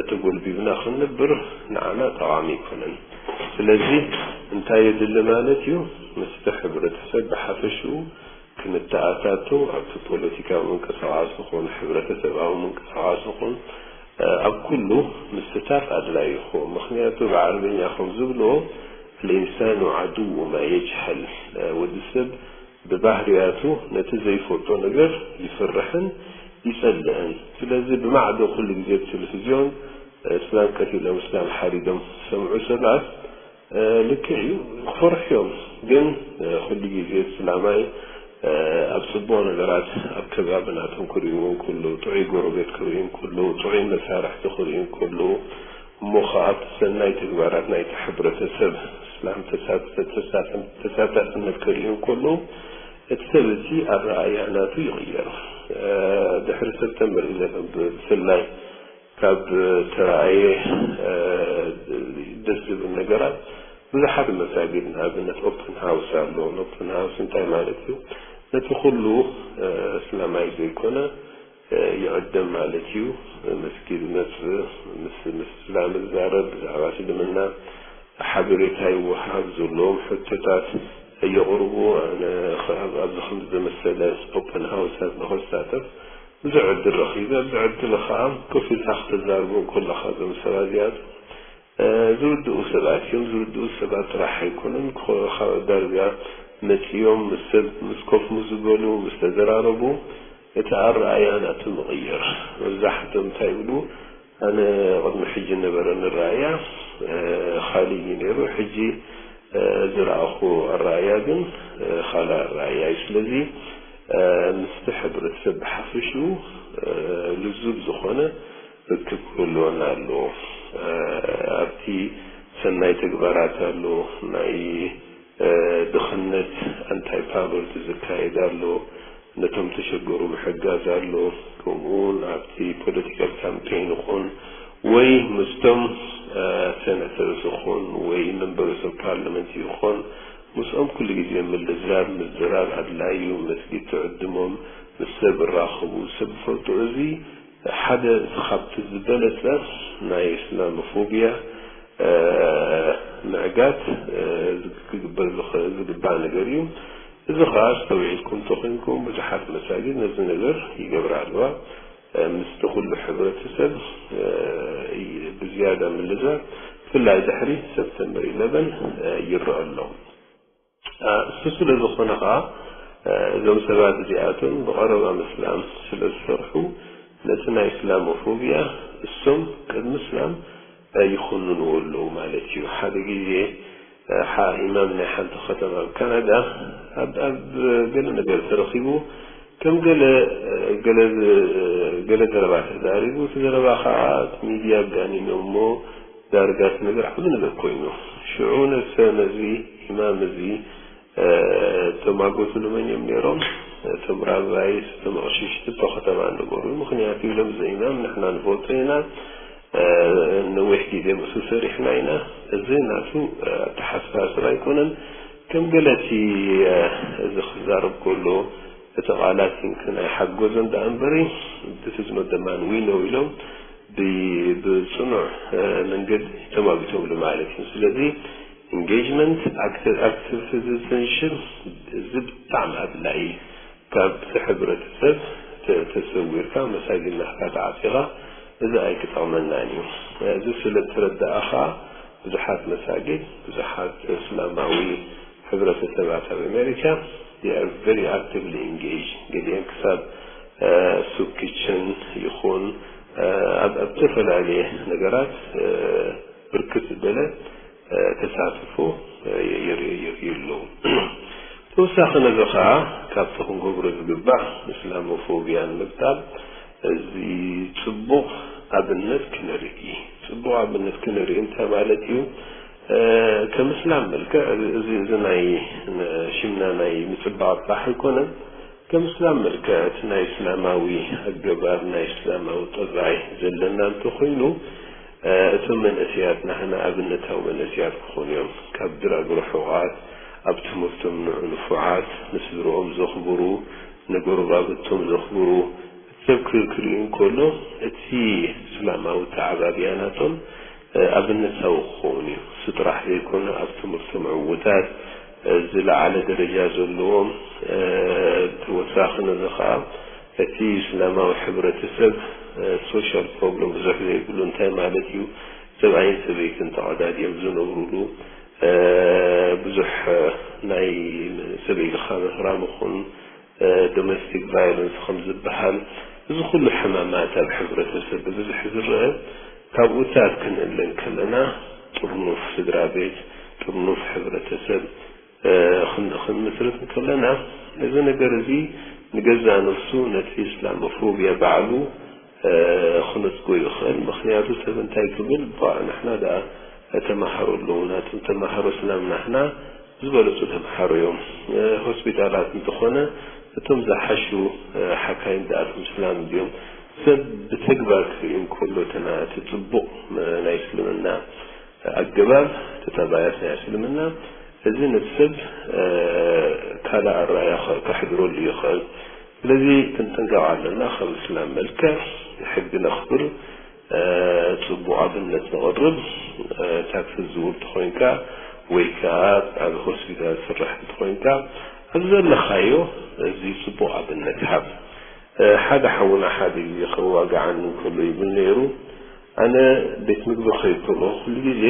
ተጎልቢብና ክንነብር ንዓና ጠቓሚ ኣይኮነን። ስለዚ እንታይ የድሊ ማለት እዩ? ምስቲ ሕብረተሰብ ብሓፈሽኡ ክንተኣታቶ፣ ኣብቲ ፖለቲካዊ ምንቅስቓስ ይኹን ሕብረተሰባዊ ምንቅስቓስ ይኹን ኣብ ኩሉ ምስታፍ ኣድላይ ይኸውን። ምኽንያቱ ብዓረብኛ ከም ዝብልዎ الإنسان عدو ما يجهل፣ ወዲ ሰብ ብባህርያቱ ነቲ ዘይፈልጦ ነገር ይፍርሕን ይጸልእን። ስለዚ ብማዕዶ ኩሉ ግዜ ብቴሌቪዝዮን እስላም ቀቲሎም እስላም ሓሪዶም ዝሰምዑ ሰባት ልክዕ እዩ፣ ክፈርሑ እዮም። ግን ኩሉ ግዜ እስላማይ ኣብ ጽቡቕ ነገራት ኣብ ከባቢ ናቶም ክርእዩ እንከለዉ፣ ጥዑይ ጎረቤት ክርእዩ እንከለዉ፣ ጥዑይ መሳርሕቲ ክርእዩ እንከለዉ፣ እሞ ኸዓ ኣብቲ ሰናይ ተግባራት ናይቲ ሕብረተሰብ እስላም ተሳትፈ-፣ ተሳትፍ-፣ ተሳታፍነት ክርእዩ እንከለዉ፣ እቲ ሰብ እቲ ኣረኣእያ ናቱ ይቕየር። ድሕሪ ሰፕተምበር ኢለቨን ብፍላይ ካብ ተራእየ ደስ ዝብል ነገራት፣ ብዙሓት መሳጊድ ንኣብነት ኦፕን ሃውስ ኣሎ። ኦፕን ሃውስ እንታይ ማለት እዩ? ነቲ ኩሉ እስላማይ ዘይኮነ ይዕደም ማለት እዩ። መስጊድ መጽእ፣ ምስ ምስ እስላም ዝዛረብ፣ ብዛዕባ እስልምና ሓበሬታ ይወሃብ፣ ዘለዎም ሕቶታት የቕርቡ። ኣነ ኸ-፣ ኣብ ኣብዚ ከም ዝመሰለ ኦፕን ሃውሳት ንኸሳተፍ ብዙሕ ዕድል ረኺበ። ኣብዚ ዕድል ኸዓ ኮፍ ኢልካ ክተዛርቦ ከለኻ እዞም ሰባት እዚኣቶም ዝርድኡ ሰባት እዮም። ዝርድኡ ሰባት ጥራሕ ኣይኮኑን፣ ዳርጋ መጺኦም ምስ ሰብ ምስ ኮፍ ምስ ዝበሉ፣ ምስ ተዘራረቡ፣ እቲ ኣረኣእያ ናቱ ምቕይር። መብዛሕትኦም እንታይ ይብሉ? ኣነ ቅድሚ ሕጂ ነበረኒ ኣረኣእያ ካልእ እዩ ነይሩ፣ ሕጂ ዝረኣኹ ኣረኣእያ ግን ካልእ ኣረኣእያ እዩ። ስለዚ ምስቲ ሕብረተሰብ ብሓፈሽኡ ልዙብ ዝኾነ ርክብ ክህልወና ኣለዎ። ኣብቲ ሰናይ ተግባራት ኣሎ፣ ናይ ድኽነት ኣንታይ ፓቨርቲ ዝካየድ ኣሎ፣ ነቶም ተሸገሩ ምሕጋዝ ኣሎ። ከምኡ እውን ኣብቲ ፖለቲካል ካምፔይን ይኹን ወይ ምስቶም ሴኔተርስ ይኹን ወይ መንበርስ ኦፍ ፓርላመንት ይኹን ምስኦም ኩሉ ግዜ ምልዛብ ምዝራብ ኣድላይ እዩ። መስጊድ ትዕድሞም፣ ምስ ሰብ እራኸቡ፣ ሰብ ይፈልጡ። እዚ ሓደ እቲ ካብቲ ዝበለጸ ናይ እስላሞፎብያ ምዕጋት ክግበር ዝግባእ ነገር እዩ። እዚ ኸዓ ኣስተውዒልኩም ተኾይንኩም ብዙሓት መሳጊድ ነዚ ነገር ይገብራ ኣለዋ። ምስቲ ኩሉ ሕብረተሰብ ብዝያዳ ምልዛብ ብፍላይ ድሕሪ ሰፕተምበር ኢለቨን ይረአ ኣሎ። እሱ ስለ ዝኾነ ኸዓ እዞም ሰባት እዚኣቶም ብቐረባ ምስላም ስለ ዝሰርሑ ነቲ ናይ እስላሞፎብያ እሶም ቅድሚ እስላም ይኹንንዎ ኣለዉ ማለት እዩ። ሓደ ግዜ ሓ ኢማም ናይ ሓንቲ ከተማ ኣብ ካናዳ ኣብ ኣብ ገለ ነገር ተረኺቡ ከም ገለ ገለ ገለ ዘረባ ተዛሪቡ፣ እቲ ዘረባ ኸዓ እቲ ሚድያ ኣጋኒኖ እሞ ዳርጋ እቲ ነገር ዓቢ ነገር ኮይኑ። ሽዑ ነሰ ነዚ ኢማም እዚ እቶም ኣጎቱ ንመን እዮም ነይሮም? እቶም ራባይስ፣ እቶም ኣቕሽሽቲ እቶ ከተማ ነበሩ። ምኽንያቱ ኢሎም እዚ ኢማም ንሕና ንፈልጦ ኢና፣ ነዊሕ ግዜ ምስኡ ሰሪሕና ኢና። እዚ ናቱ ኣተሓሳስባ ኣይኮነን። ከም ገለ እቲ እዚ ክዛረብ ከሎ እቲ ቃላት ይንክን ኣይሓጎዞን ደኣ እምበሪ፣ this is not the man we know ኢሎም ብ-፣ ብጽኑዕ መንገዲ ተማጒቶምሉ ማለት እዩ። ስለዚ ኢንጌጅመንት፣ ኣክቲቭ፣ ኣክቲቪዝም እዚ ብጣዕሚ ኣድላዪ እዩ። ካብቲ ሕብረተሰብ ተ-፣ ተሰዊርካ መሳጊድ ናትካ ተዓጺኻ እዚ ኣይክጠቕመናን እዩ። እዚ ስለ እተረዳኣ ኸኣ ብዙሓት መሳጊድ፣ ብዙሓት እስላማዊ ሕብረተሰባት ኣብ ኣሜሪካ they are very actively engaged። ገሊኦም ክሳብ ሱፕ ኪችን ይኹን ኣብ ኣብ ዝተፈላለየ ነገራት ብርክት ዝበለ ተሳትፎ የርእዩ ኣለዉ። ተወሳኺ ነዚ ኸዓ ካብቲ ክንገብሮ ዝግባእ እስላሞፎብያ ንምግጣም እዚ ጽቡቕ ኣብነት ክንርኢ። ጽቡቕ ኣብነት ክንርኢ እንታይ ማለት እዩ? እ፣ ከም እስላም መልክዕ እዚ፣ እዚ፣ እዚ ናይ ሽምና ናይ ምጽባቕ ጥራሕ ኣይኮነን። ከም እስላም መልክዕ እቲ ናይ እስላማዊ ኣገባብ፣ ናይ እስላማዊ ጠባይ ዘለና እንተኾይኑ፣ እ፣ እቶም መንእሰያት ናህና ኣብነታዊ መንእሰያት ክኾኑ እዮም። ካብ ድራግ ርሑቓት፣ ኣብ ትምህርቶም ንዑ ንፉዓት፣ ንስድርኦም ዘኽብሩ፣ ንጎረባብቶም ዘኽብሩ፣ ሰብ ክርኢ እንከሎ፣ እቲ እስላማዊ ኣተዓባብያ ናቶም፣ እ፣ ኣብነታዊ ክኸውን እዩ። እሱ ጥራሕ ዘይኮነ፣ ኣብ ትምህርቶም ዕዉታት፣ እ፣ ዝለዓለ ደረጃ ዘለዎም፣ እ፣ ተወሳኺ ነዚ ኸዓ፣ እቲ እስላማዊ ሕብረተሰብ፣ እ፣ ሶሻል ፕሮብለም ብዙሕ ዘይብሉ፣ እንታይ ማለት እዩ? ሰብኣይን ሰበይትን ተቐዳዲዮም ዝነብሩሉ፣ እ፣ ብዙሕ፣ እ፣ ናይ ሰበይትኻ ምህራም ይኹን፣ እ፣ ዶሜስቲክ ቫዮለንስ ከም ዝበሃል፣ እዚ ኩሉ ሕማማት ኣብ ሕብረተሰብ ብብዝሒ ዝረአ፣ ካብኡታት ክንእለ እንከለና፣ ጥርኑፍ ስድራ ቤት፣ ጥርኑፍ ሕብረተሰብ፣ እ፣ ክን-፣ ክንምስርት እንከለና፣ እዚ ነገር እዚ ንገዛእ ነፍሱ ነቲ እስላሞፎብያ ባዕሉ፣ እ፣ ክነጽጎ ይኽእል። ምኽንያቱ ሰብ እንታይ ክብል፣ "ባ፣ ንሕና ደኣ ተመሃሮ ኣለዉና፣ እቶም ተመሃሮ እስላም ናህና ዝበለጹ ተመሃሮ እዮም። እ፣ ሆስፒታላት እንተኾነ እቶም ዝሓሹ፣ እ፣ ሓካይም ደኣ እቶም እስላም እንድዮም?" ሰብ ብተግባር ክርኢ እንከሎ፣ እቲ ና-፣ እቲ ጽቡቕ፣ እ፣ ናይ እስልምና ኣገባብ፣ እቲ ጠባያት ናይ እስልምና፣ እዚ ነቲ ሰብ፣ እ፣ ካልእ ኣራእያ ከ-፣ ከሕድረሉ ይኽእል። ስለዚ ክንጥንቀቕ ኣለና። ከም እስላም መልክዕ ሕጊ ነኽብር፣ እ፣ ጽቡቕ ኣብነት ነቕርብ፣ እ፣ ታክሲ ዝዝውር እንተኾይንካ ወይ ከኣ ኣብ ሆስፒታል ትሰርሕ እንተኾይንካ፣ ኣብ ዘለኻዮ እዚ ጽቡቕ ኣብነት ሃብ። እ፣ ሓደ ሓውና ሓደ ግዜ ከዋግዓኒ እንከሎ ይብል ነይሩ፣ ኣነ ቤት ምግቢ ክኸይድ ከለኹ ኩሉ ግዜ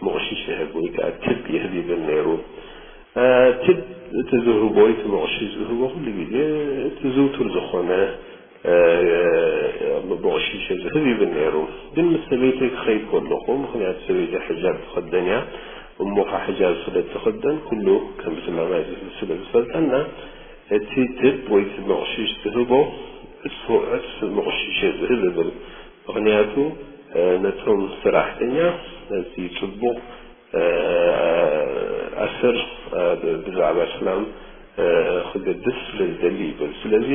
መቑሽሽ ይህብ ወይ ከኣ ቲፕ ይህብ ይብል ነይሩ። እ፣ ቲፕ እቲ ዝህቦ ወይ እቲ መቑሽሽ ዝህቦ ኩሉ ግዜ እቲ ዝውቱር ዝኾነ፣ እ፣ መቑሽሽ ዝህብ ይብል ነይሩ። ግን ምስ ሰበይተይ ክኸይድ ከለኹ፣ ምኽንያቱ ሰበይተይ ሕጃብ ትኸደን እያ፣ እሞ ኸዓ ሕጃብ ስለ ትኸደን ኩሉ ከም እስላማይ ስለ ዝፈልጠና፣ እቲ ቲፕ ወይ እቲ መቑሽሽ ዝህቦ ዕጽፉ ዕጽፍ መቑሽሽ እየ ዝህብ እብል። ምኽንያቱ፣ እ፣ ነቶም ሰራሕተኛ ነቲ ጽቡቕ፣ እ፣ ኣሰር፣ እ፣ ብ-፣ ብዛዕባ እስላም፣ እ፣ ክገድፍ ስለ ዝደሊ ይብል። ስለዚ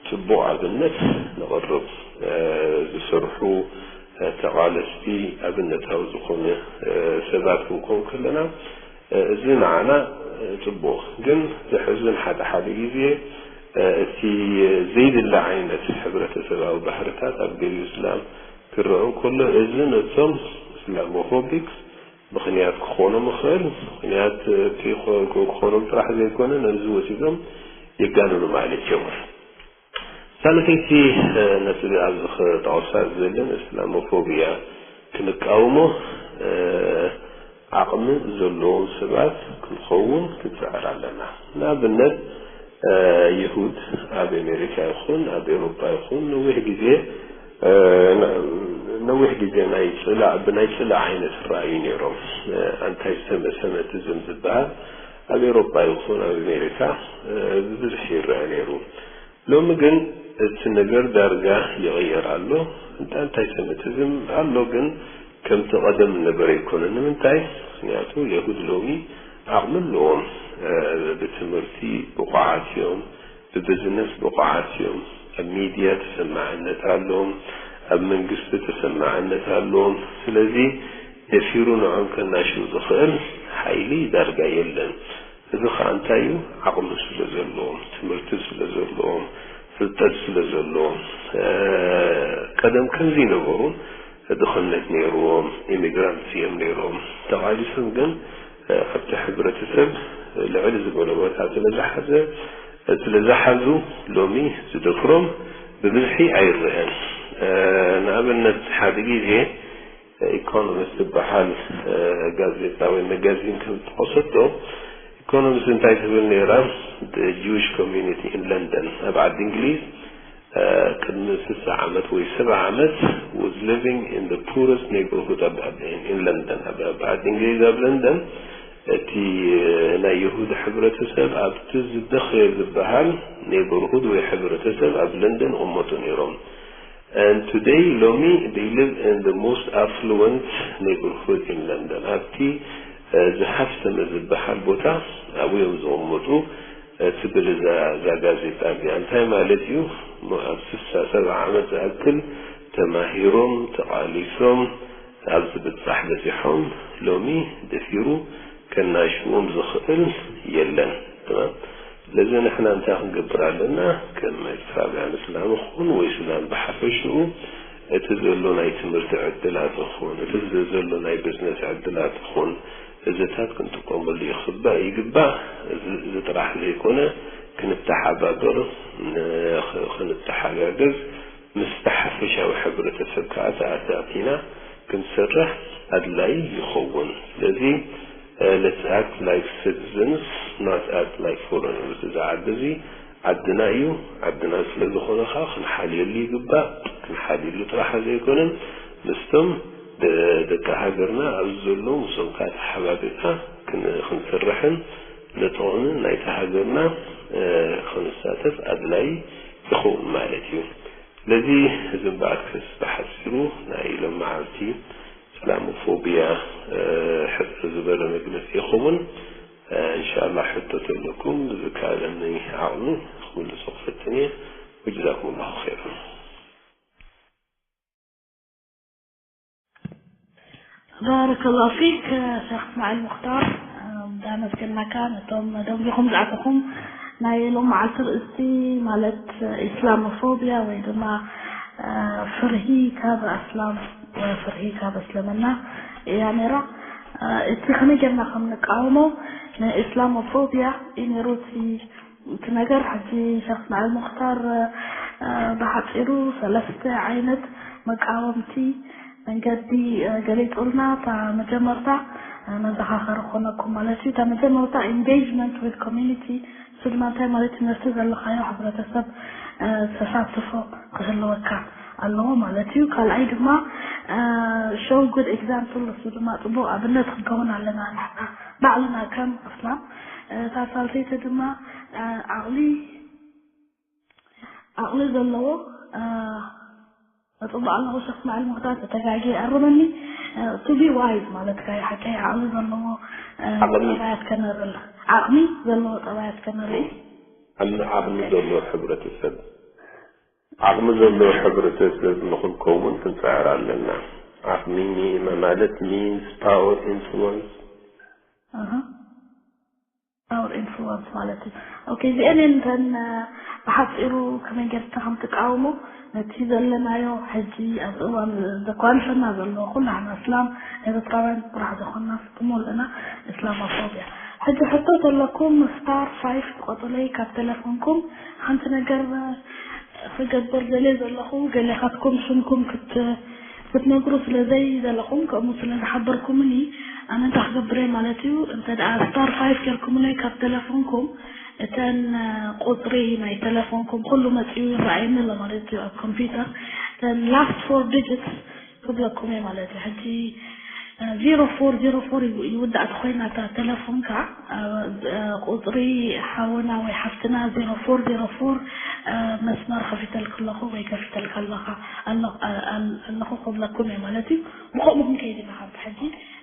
ጽቡቕ ኣብነት ነቕርብ። እ፣ ዝሰርሑ፣ እ፣ ተቓለስቲ ኣብነታዊ ዝኾነ፣ እ፣ ሰባት ክንከውን ከለና፣ እ፣ እዚ ንዓና፣ እ፣ ጽቡቕ። ግን ዘሕዝን ሓደ ሓደ ግዜ፣ እ፣ እቲ ዘይድለ ዓይነት ሕብረተሰባዊ ባህርታት ኣብ ገሊኡ እስላም ክረአ እንከሎ፣ እዚ ነቶም እስላሞፎቢክስ ምኽንያት ክኾኖም ይኽእል። ምኽንያት፣ እ፣ ክኾ-፣ ክኾኖም ጥራሕ ዘይኮነ፣ ነዚ ወሲዶም የጋንኑ ማለት እዮም። ሳልሰይቲ፣ እ፣ ነጥቢ ኣብዚ ክጠቕሳ ዝደልን እስላሞፎብያ ክንቃወሞ፣ እ፣ ዓቕሚ ዘለዎም ሰባት ክንኸውን ክንጽዕር ኣለና። ንኣብነት፣ እ፣ ይሁድ ኣብ ኣሜሪካ ይኹን ኣብ ኤውሮጳ ይኹን ነዊሕ ግዜ፣ እ፣ ነ-፣ ነዊሕ ግዜ ናይ ጽላእ፣ ብናይ ጽላእ ዓይነት ይረኣዩ ነይሮም። እ፣ ኣንታይ ሰመ-፣ ሰመቲዝም ዝበሃል ኣብ ኤውሮጳ ይኹን ኣብ ኣሜሪካ፣ እ፣ ብብዝሒ ይረአ ነይሩ። ሎሚ ግን እቲ ነገር ዳርጋ ይቕየር ኣሎ። ኣንታ-፣ ኣንታይ ሰመቲዝም ኣሎ፣ ግን ከምቲ ቀደም ዝነበረ ኣይኮነን። ንምንታይ? ምኽንያቱ የሁድ ሎሚ ዓቕሚ ኣለዎም። እ፣ ብትምህርቲ ብቑዓት እዮም፣ ብቢዝነስ ብቑዓት እዮም፣ ኣብ ሚድያ ተሰማዕነት ኣለዎም፣ ኣብ መንግስቲ ተሰማዕነት ኣለዎም። ስለዚ ደፊሩ ንዖም ከናሽው ዝኽእል ሓይሊ ዳርጋ የለን። እዚ ኸኣ እንታይ እዩ? ዓቕሚ ስለ ዘለዎም፣ ትምህርቲ ስለ ዘለዎም፣ ፍልጠት ስለ ዘለዎም። እ፣ ቀደም ከምዚ ይነበሩ፣ ድኽነት ነይርዎም፣ ኢሚግራንትስ እዮም ነይሮም። ተቓሊሶም ግን፣ እ፣ ኣብቲ ሕብረተሰብ ልዕሊ ዝበለ ቦታ ስለ ዝሓዘ፣ ስለ ዝሓዙ፣ ሎሚ ዝደፍሮም ብብዝሒ ኣይረኣን። እ፣ ንኣብነት ሓደ ግዜ ኢኮኖሚስት ዝበሃል፣ እ፣ ጋዜጣ ወይ መጋዚን ከም ዝጠቐሰቶ፣ ኢኮኖሚስት እንታይ ትብል ነይራ? The Jewish community in London፣ ኣብ ዓዲ እንግሊዝ፣ እ፣ ቅድሚ ስሳ ዓመት ወይ ሰብዓ ዓመት was living in the poorest neighborhood ኣብ፣ ኣብ፣ in London፣ ኣብ፣ ኣብ ዓዲ እንግሊዝ ኣብ ለንደን፣ እቲ፣ እ፣ ናይ ይሁድ ሕብረተሰብ ኣብቲ ዝደኸየ ዝበሃል ኔበርሁድ ወይ ሕብረተሰብ ኣብ ለንደን ይቕመጡ ነይሮም። And today, ሎሚ, they live in the most affluent neighborhood in London. ኣብቲ ዝሃፍተመ ዝበሃል ቦታ ኣብኡ እዮም ዝቕመጡ ትብል እዛ ጋዜጣ እዚኣ። እንታይ ማለት እዩ? ኣብ ስሳ ሰብዓ ዓመት ዝኣክል ተማሂሮም ተቓሊሶም ኣብዚ ብጻሕ በጺሖም ሎሚ ደፊሩ ከናሽዎም ዝኽእል የለን። ስለዚ ንሕና እንታይ ክንገብር ኣለና? ከም ኤርትራውያን እስላም ይኹን ወይ ሱዳን ብሓፈሽኡ እቲ ዘሎ ናይ ትምህርቲ ዕድላት ይኹን እቲ ዘሎ ናይ ቢዝነስ ዕድላት ይኹን እዚታት ክንጥቀመሉ ይኽባእ ይግባእ። እዚ ጥራሕ ዘይኮነ ክንተሓባበር ክንተሓጋገዝ ምስቲ ሓፈሻዊ ሕብረተሰብ ከዓ ተኣታቲና ክንሰርሕ ኣድላይ ይኸውን። ስለዚ let's act like citizens, not act like foreigners. እዚ ዓዲ እዚ ዓድና እዩ። ዓድና ስለ ዝኾነ ከዓ ክንሓልየሉ ይግባእ። ክንሓልየሉ ጥራሕ ዘይኮነን ምስቶም ደቂ ሃገርና ኣብዚ ዘለዉ ምስኦም ከዓ ተሓባቢርና ክንሰርሕን ንጥቕሚ ናይቲ ሃገርና ክንሳተፍ ኣድላይ ይኸውን ማለት እዩ። ስለዚ እዚ እምበኣርከስ ብሓፂሩ ናይ ሎመዓልቲ እስላሞፎብያ ሕፅር ዝበለ መግለፂ ይኸውን። እንሻላ ሕቶ ተለኩም ብዝከኣለኒ ዓቕሚ ክምልሶ ክፈትን እየ። ወጀዛኩም ላሁ ኸይራ። ባረከላሁ ፊክ ሸክ እስማዒል ሙክታር። እንዳመስገናካ ነቶም ደንቢኹም ዝኣተኹም ናይ ሎም መዓልቲ ርእስቲ ማለት ኢስላሞፎብያ ወይ ድማ ፍርሂ ካብ ኣስላም ፍርሂ ካብ እስልምና እያ ነይራ። እቲ ከመይ ጌርና ከም ንቃወሞ ንኢስላሞፎብያ እዩ ነይሩ እቲ እቲ ነገር። ሕጂ ሸክ እስማዒል ሙክታር ብሓፂሩ ሰለስተ ዓይነት መቃወምቲ መንገዲ ገሊፁልና። እታ መጀመርታ መዘኻኸሪ ክኾነኩም ማለት እዩ። እታ መጀመርታ engagement with community፣ እሱ ድማ እንታይ ማለት እዩ? ነቲ ዘለኻዮ ሕብረተሰብ ተሳትፎ ክህልወካ ኣለዎ ማለት እዩ። ካልኣይ ድማ show good example፣ እሱ ድማ ፅቡቕ ኣብነት ክንከውን ኣለና ንሕና ባዕልና ከም እስላም። እታ ሳልሰይቲ ድማ ዓቕሊ ዓቕሊ ዘለዎ፣ እጽብቕ ኣለኹ ሸኽ እስማዒል ሙኽታር፣ ተተጋግየ ኣርመኒ። To be wise ማለትካ እዩ ሓቀይ፣ ዓቕሊ ዘለዎ ጠባያት ከነርኢ፣ ዓቕሚ ዘለዎ ጠባያት ከነርኢ። ዓቕሚ ዘለዎ ሕብረተሰብ፣ ዓቕሚ ዘለዎ ሕብረተሰብ ንኽንከውን ክንጽዕር ኣለና። ዓቕሚ ማለት means, power, influence። Our influence ማለት እዩ። ኦኬ፣ እዚአን እየን እተን ብሓፂሩ ከመይ ጌርካ ከም ትቃወሞ ነቲ ዘለናዮ ሕጂ ኣብዚ እዋን ዘኳንፈና ዘሎ ኩላህና እስላም ኤርትራውያን ጥራሕ ዝኾንና ብሙሉእና እስላሞፎብያ። ሕጂ ሕቶ ተለኩም ስታር ፋይፍ ትቆፅለይ ካብ ቴሌፎንኩም ሓንቲ ነገር ክገብር ደልየ ዘለኹ ገሌኻትኩም ሽምኩም ክት ክትነግሩ ስለ ዘይደለኹም ከምኡ ስለ ዝሓበርኩምኒ ኣነ እንታይ ክገብር እየ ማለት እዩ። እንተ ደኣ ስታር ፋይፍ ጌርኩምለይ ካብ ተለፎንኩም እተን ቁፅሪ ናይ ተለፎንኩም ኩሉ መፂኡ ይረኣየኒ ኣሎ ማለት እዩ ኣብ ኮምፒውተር። እተን ላስት ፎር ዲጂትስ ክብለኩም እየ ማለት እዩ። ሕጂ ዜሮ ፎር ዜሮ ፎር ይውዳእ ተኾይና እታ ተለፎንካ ቁፅሪ ሓውና ወይ ሓፍትና ዜሮ ፎር ዜሮ ፎር መስመር ከፊተልኪ ኣለኹ ወይ ከፊተልካ ኣለኻ ኣለኹ ክብለኩም እየ ማለት እዩ። ብኸምኡ ክንከይድ ኢና ካብ ሕጂ።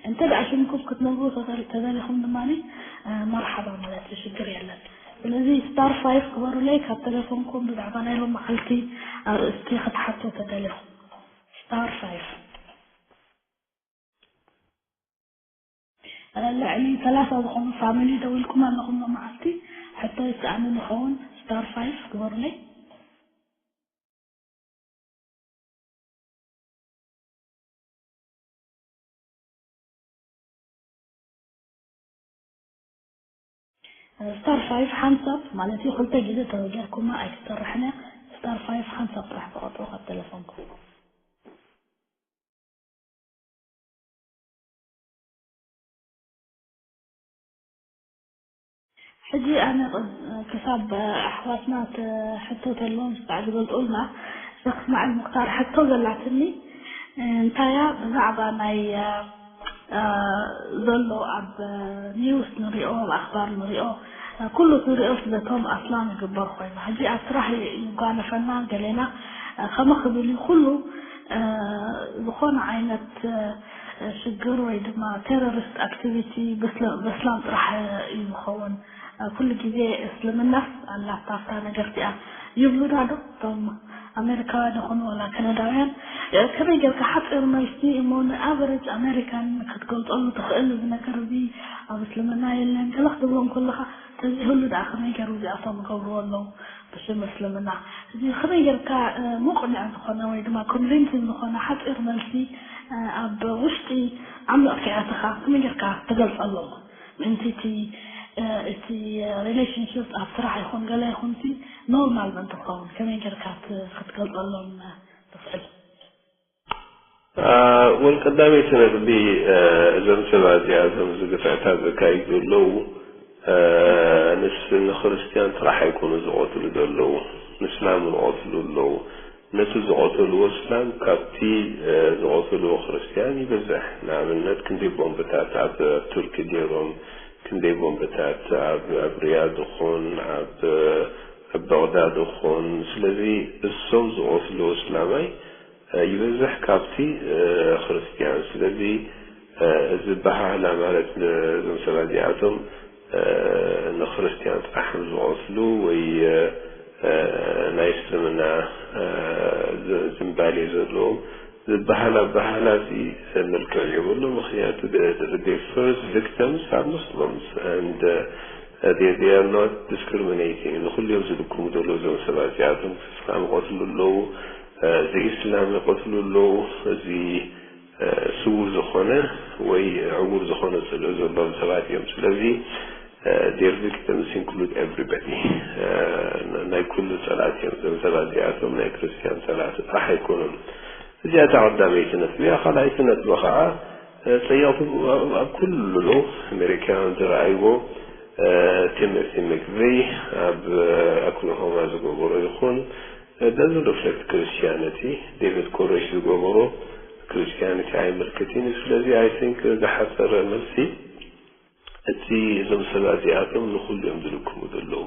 እንተ ደኣ ሽምኩም ክትነግሩ ተደሊኹም ድማ መርሓባ ማለት እዩ፣ ሽግር የለን። ስለዚ ስታር ፋይፍ ግበሩለይ ካብ ተለፎንኩም ብዛዕባ ናይ ሎም መዓልቲ ኣርእስቲ ክትሓቱ ተደሊኹም። ስታር ፋይፍ። ልዕሊ ሰላሳ ዝኾኑ ፋሚሊ ደዊልኩም ኣለኹም ሎመዓልቲ። ሕቶ ይሰኣኒ ንኸውን ስታር ፋይፍ ግበሩለይ። ስታር ፋይፍ ሓንሳብ ማለት እዩ ክልተ ግዜ ተወጊርኩማ ኣይትሰርሕን እያ። ስታር ፋይፍ ሓንሳብ ጥራሕ ተቆጥሩ ካብ ተለፎንኩም። ሕጂ ኣነ ክሳብ ኣሕዋትና ሕቶ ተሎ ምስጣዕ ዝገልፁልና ሸክ እስማዒል ሙክታር ሕቶ ዘላትኒ እንታያ ብዛዕባ ናይ ዘሎ ኣብ ኒውስ ንሪኦ፣ ኣብ ኣኽባር ንሪኦ፣ ኩሉ ንሪኦ ስለቶም ኣስላም ይግበር ኮይኑ። ሕጂ ኣብ ስራሕ ይጓነፈና ገሌና ከመ ክብል እዩ። ኩሉ ዝኾነ ዓይነት ሽግር ወይ ድማ ቴሮሪስት ኣክቲቪቲ በስላም ጥራሕ እዩ ዝኸውን። ኩሉ ግዜ እስልምናስ ኣላታ ኣብታ ነገር እቲኣ ይብሉና ዶ እቶም ኣሜሪካውያን ይኹኑ ወላ ከነዳውያን? ከመይ ጌርካ ሓፂር መልሲ እሞ ንኣቨሬጅ ኣሜሪካን ክትገልፀሉ ትኽእል? እዚ ነገር እዚ ኣብ እስልምና የለን ገለ ክትብሎም ከለኻ ተዘይህሉ ደኣ ከመይ ገይሩ እዚኣቶም ይገብርዎ ኣለዉ ብሽም እስልምና? እዚ ከመይ ጌርካ ሙቕኒዕ ዝኾነ ወይ ድማ ኮንቪንሲንግ ዝኾነ ሓፂር መልሲ ኣብ ውሽጢ ዓሚቕ ክኣትኻ ከመይ ጌርካ ትገልፀሎም? ምእንቲ እቲ እቲ ሪሌሽንሽፕ ኣብ ስራሕ ይኹን ገለ ይኹን እቲ ኖርማል ምእንቲ ክኸውን ከመይ ጌርካ ክትገልፀሎም ትኽእል? ወል ቀዳመይቲ ነጥቢ እዞም ሰባት እዚኣቶም እዚ ግፍዕታት ዘካይዱ ዘለዉ ንስ ንክርስትያን ጥራሕ ኣይኮኑ ዝቐትሉ ዘለዉ፣ ንስላም ዝቐትሉ ኣለዉ። ነቲ ዝቐተልዎ እስላም ካብቲ ዝቐተልዎ ክርስትያን ይበዝሕ። ንኣብነት ክንደይ ቦምብታት ኣብ ቱርኪ ገይሮም፣ ክንደይ ቦምብታት ኣብ ኣብ ሪያድ ይኹን ኣብ ኣብ በቕዳድ ይኹን። ስለዚ እሶም ዝቐትልዎ እስላማይ ይበዝሕ ካብቲ ክርስትያን። ስለዚ እዚ ኣበሃህላ ማለት እዞም ሰባት እዚኣቶም ንክርስትያን ጥራሕ ዝቐትሉ ወይ ናይ እስልምና ዝንባሌ ዘለዎም ዝበሃል ኣበሃህላ እዚ መልክዕ የብሉ። ምኽንያቱ the first victims are Muslims and they are not discriminating። ንኹሉ እዮም ዝልክሙ ዘለዉ እዞም ሰባት እዚኣቶም። እስላም ይቐትሉ ኣለዉ፣ ዘይእስላም ይቐትሉ ኣለዉ። እዚ ስዉር ዝኾነ ወይ ዕዉር ዝኾነ ጽልኢ ዘለዎም ሰባት እዮም። ስለዚ their victims include everybody። ናይ ኩሉ ጸላእቲ እዮም እዞም ሰባት እዚኣቶም፣ ናይ ክርስትያን ጸላእቲ ጥራሕ ኣይኮኑን። እዚኣ እታ ቀዳመይቲ ነጥቢ እያ። ካልኣይቲ ነጥቢ ኸዓ ጸየቕቲ ኣብ ኩሉ ኣሜሪካውያን ዝረኣይዎ ቲሞቲ መክቨይ ኣብ ኣክላሆማ ዝገበሮ ይኹን doesn't reflect Christianity። ዴቪድ ኮረሽ ዝገበሮ ክርስትያኒቲ ኣይምልክትን እዩ። ስለዚ I think ዝሓፀረ መልሲ እቲ እዞም ሰባት እዚኣቶም ንኹሉ እዮም ዝልክሙ ዘለዉ።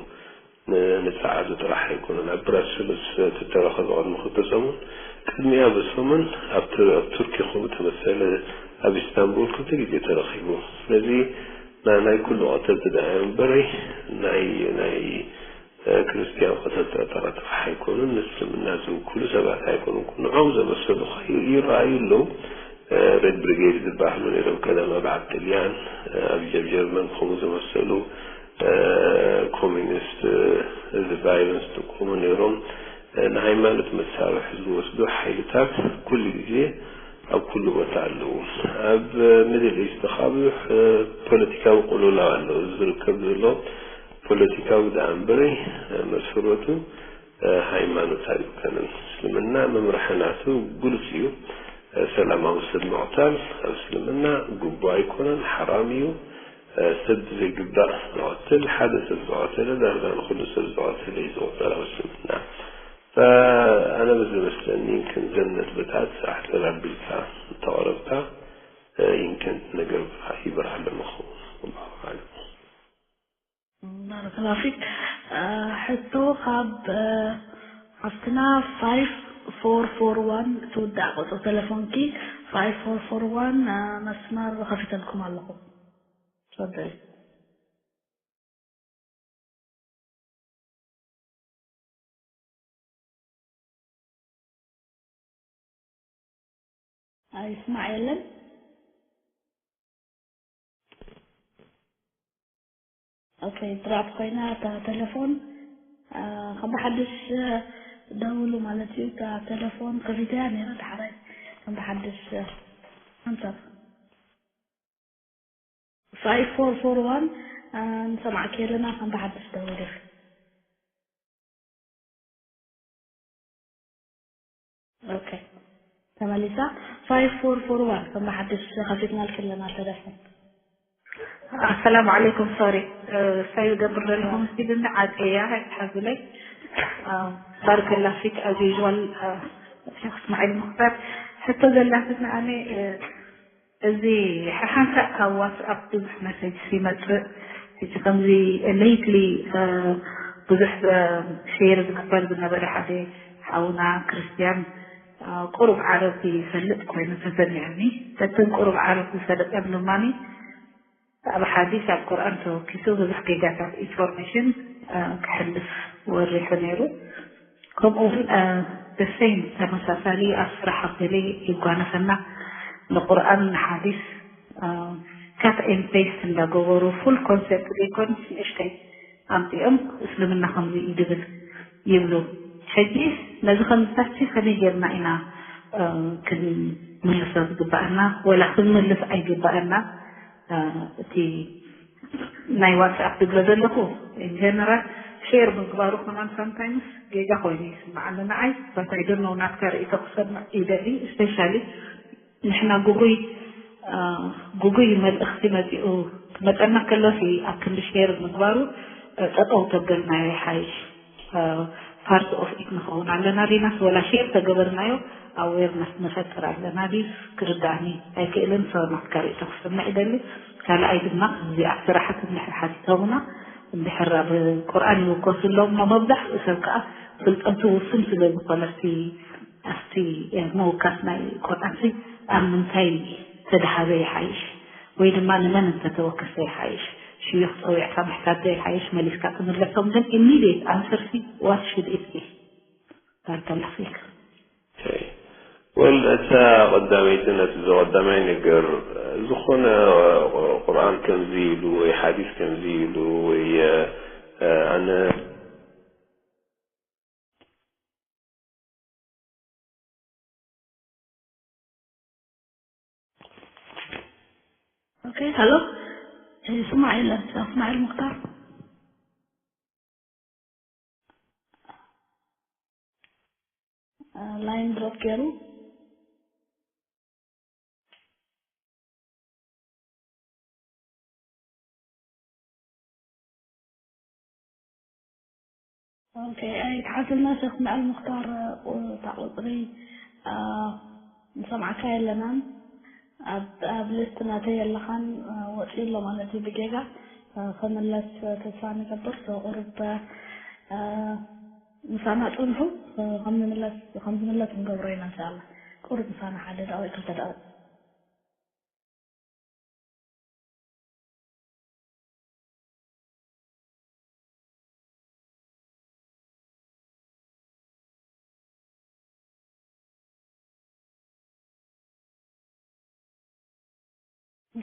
ንፀዓዱ ጥራሕ ኣይኮኑን። ኣብ ብራስልስ እተረኸበ ቅድሚ ክልተ ሰሙን ቅድሚኣ ብሰሙን ኣብ ቱርኪ ከምኡ ተመሰለ ኣብ ኢስታንቡል ክልተ ግዜ ተረኺቡ። ስለዚ ናይ ኩሉ ቀተልቲ ደኣ እዮም እምበረይ ናይ ናይ ክርስትያን ከተጠርጠረ ጥራሕ ኣይኮኑን፣ ንእስልምና ዝውክሉ ሰባት ኣይኮኑን። ንዖም ዘመሰሉ ይረኣዩ ኣለዉ። ሬድ ብሪጌድ ዝበሃሉ ነይሮም ቀደም ኣብ ዓዲ ጥልያን፣ ኣብ ጀርመን ከምኡ ዘመሰሉ ኮሚኒስት እዚ ቫይለንስ ዝጥቀሙ ነይሮም። ንሃይማኖት መሳርሒ ዝወስዱ ሓይልታት ኩሉ ግዜ ኣብ ኩሉ ቦታ ኣለዉ። ኣብ ሚድል ኢስት ካብ ፖለቲካዊ ቅልውላው ኣሎ ዝርከብ ዘሎ ፖለቲካዊ ደኣ እምበሪ መሰረቱ ሃይማኖት ኣይኮነን። እስልምና መምርሒ ናቱ ግሉጽ እዩ። ሰላማዊ ሰብ ምቕታል ኣብ እስልምና ግቡእ ኣይኮነን፣ ሓራም እዩ። ሰብ ብዘይግባእ ዝቐትል፣ ሓደ ሰብ ዝቐተለ ዳርጋ ንኹሉ ሰብ ዝቐተለ እዩ ዝቑጸር ኣብ እስልምና። ኣነ ብዝመስለኒ ክንዘን ነጥብታት ኣሕጽር ኣቢልካ እንተቕረብካ ይምክን ነገር ይበርሃሎም ይኸውን። ወላሁ ኣዕለም። ባረከላሁ ፊክ። ሕቶ ካብ ሓፍትና ፋይፍ ፎር ፎር ዋን ትውዳእ ቁፅሪ ቴሌፎንኪ ፋይፍ ፎር ፎር ዋን መስመር ከፊተልኩም ኣለኹ። ትፈደሊ። ኣይስማዕ የለን። ኦኬ ድራፕ ኮይና እታ ቴሌፎን። ከም ብሓድሽ ደውሉ ማለት እዩ። እታ ቴሌፎን ከፊተያ ነይረ፣ ዳሕራይ ከም ብሓድሽ ሓንሳብ ፋይፍ ፎር ፎር ዋን ንሰማዕኪ ኣለና፣ ከም ብሓድሽ ደውሉ። ኦኬ ተመሊሳ። ፋይፍ ፎር ፎር ዋን ከም ብሓድሽ ከፊትናልኪ ኣለና ተደፍን። ኣሰላሙ ዓለይኩም። ሶሪ ሳይ ገብር ዘለኹም ሲልና ዓፀያ ኣይትሓዙለይ። ባርክ ላፊክ ኣዝ ዩል ሸክ እስማዒል ሙክታር። ሕቶ ዘላትና ኣነ እዚ ሓሓንሳእ ካብ ዋትስኣፕ ብዙሕ መሰጅ ይመጽእ። እቲ ከምዚ ሌትሊ ብዙሕ ሼር ዝግበር ዝነበረ ሓደ ሓውና ክርስቲያን ቁሩብ ዓረብ ይፈልጥ ኮይኑ ተሰሚዑኒ። በተን ቁሩብ ዓረብ ዝፈልጠን ድማ ኣብ ሓዲስ ኣብ ቁርኣን ተወኪሱ ብዙሕ ጌጋታት ኢንፎርሜሽን ክሕልፍ ወሪሑ ነይሩ። ከምኡ እውን ደሴም ተመሳሳሊ ኣብ ስራሕ ኣበለ ይጓነፈና። ንቁርኣን ንሓዲስ ካት ኤን ፔስት እንዳገበሩ ፉል ኮንሰፕት ዘይኮንስ ንእሽተይ ኣምፂኦም እስልምና ከምዚ እዩ ድብል ይብሉ። ሕጂ ነዚ ከምዝታች ከመይ ጌርና ኢና ክንምልሶ ዝግባኣና ወላ ክንምልስ ኣይግባኣና? እቲ ናይ ዋትስኣፕ ዝብሎ ዘለኹ ኢንጀነራል ሼር ምግባሩ ከማን ሳምታይምስ ጌጋ ኮይኑ ይስምዓኒ ንዓይ። ባት ኣይ ዶንት ኖው ናትካ ርእይቶ ክሰምዕ ይደሊ። ስፔሻሊ ንሕና ጉጉይ ጉጉይ መልእኽቲ መፂኡ ክመፀና ከሎሲ ኣብ ክንዲ ሼር ምግባሩ ጠጠው ተበልናዮ ይሓይሽ። ፓርት ኦፍ ኢት ንኸውን ኣለና ዲናስ ወላ ሼር ተገበርናዮ ኣዌርነስ ንፈጥር ኣለና ድዩ ክርዳእኒ ኣይክእልን። ሰው ናትካ ርእይቶ ክሰምዕ ይደሊ። ካልኣይ ድማ እዚ ኣብ ስራሓት እንድሕር ሓቲቶምና እንድሕር ኣብ ቁርኣን ይውከሱ ኣለዉ እሞ መብዛሕትኡ ሰብ ከዓ ፍልጠቱ ውሱን ስለ ዝኾነ ኣብቲ ኣብቲ ምውካስ ናይ ቁርኣንሲ ኣብ ምንታይ ተድሃበ ይሓይሽ ወይ ድማ ንመን እንተተወከሰ ይሓይሽ ሽዩኽ ፀዊዕካ ምሕታት ዘይሓይሽ መሊስካ ትምለሶም ግን ኢሚድየት ኣንሰርሲ ዋት ሽድ ኢት ቢ ባርከላ ፊክ ወል እታ ቀዳመይቲ ነቲ ዝቐዳማይ ነገር ዝኾነ ቁርኣን ከምዚ ኢሉ ወይ ሓዲስ ከምዚ ኢሉ ወይ ኣነ Okay, hello. Ismail, Ismail Mukhtar. ላይን ድሮፕ ገይሩ ኦኬ ኣይትሓዝልና ሸክ መዐል ሙክታር እታ ቁፅሪ ንሰምዓካ የለናን ኣብ ሊስት ናተይ የለኻን ወፂኡ ኣሎ ማለት እዩ ብጌጋ ክምለስ ተስፋ ንገብር ቁሩብ ምሳና ፅንሑ ከም ዝምለስ ክንገብሮ ኢና እንሻላ ቁሩብ ምሳና ሓደ ደቂቅ ክልተ ደቂቅ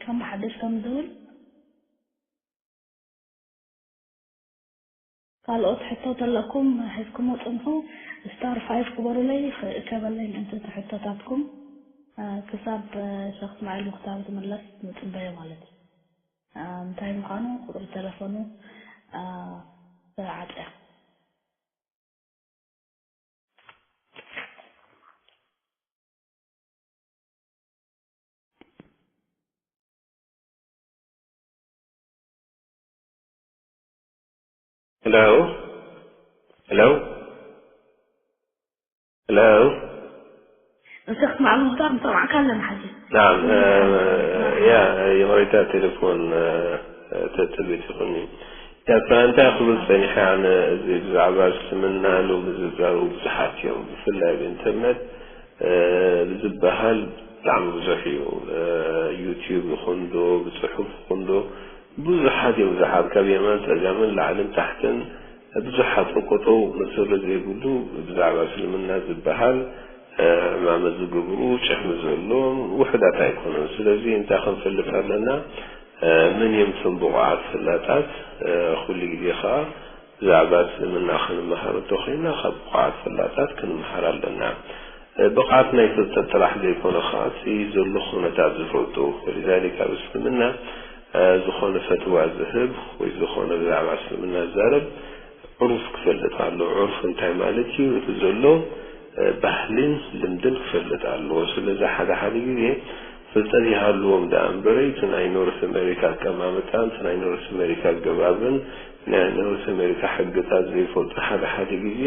ከም ብሓደሽ ከም ዝብል ካልኦት ሕቶ ተለኩም ሒዝኩሞ ፅንሑ ስታር ፋይፍ ግበሩለይ ክእከበለይ ምእንቲ እቲ ሕቶታትኩም ክሳብ ሸክ እስማዒል ምክታብ ዝምለስ ንፅበዮ ማለት እዩ እንታይ ምዃኑ ቁፅሪ ተለፎኑ ተዓፅያ Hello? Hello? Hello? ንስኽ ማዕሙታ ንሰማዕካ ኣለና ሓጂ ናም ያ ይቕሬታ ቴሌፎን ተጥልት ይኹኒ ያታ እንታይ ክብል ጸኒሐ ኣነ እዚ ብዛዕባ እስልምና ሎሚ ዝዛረቡ ብዙሓት እዮም ብፍላይ ኣብ ኢንተርነት ብዝበሃል ብጣዕሚ ብዙሕ እዩ ዩቲዩብ ይኹን ዶ ብፅሑፍ ይኹን ዶ ብዙሓት እዮም ዝሓብ ካብ የማን ፀጋምን ላዕልን ታሕትን ብዙሓት ቁጥው መሰሎ ዘይብሉ ብዛዕባ እስልምና ዝበሃል ዕማመ ዝገብሩ ጭሕሚ ዘለዎም ውሑዳት ኣይኮኑን ስለዚ እንታይ ክንፈልጥ ኣለና መን እዮም እቶም ብቑዓት ፍላጣት ኩሉ ግዜ ከዓ ብዛዕባ እስልምና ክንመሃር እንተኾይንና ካብ ብቑዓት ፈላጣት ክንመሃር ኣለና። ብቕዓት ናይ ፍልጠት ጥራሕ ዘይኮነ ኸዓ እቲ ዘሎ ኩነታት ዝፈልጡ ወሊዛሊክ ኣብ እስልምና ዝኾነ ፈትዋ ዝህብ ወይ ዝኾነ ብዛዕባ እስልምና ዝዛረብ ዑርፍ ክፈልጥ ኣለዎ። ዑርፍ እንታይ ማለት እዩ? እቲ ዘሎ ባህልን ልምድን ክፈልጥ ኣለዎ። ስለዚ ሓደ ሓደ ግዜ ፍልጠት ይሃልዎም ደኣ እምበረይ እቲ ናይ ኖርት ኣሜሪካ ኣቀማምጣን እቲ ናይ ኖርት ኣሜሪካ ኣገባብን ናይ ኖርት ኣሜሪካ ሕግታት ዘይፈልጡ ሓደ ሓደ ግዜ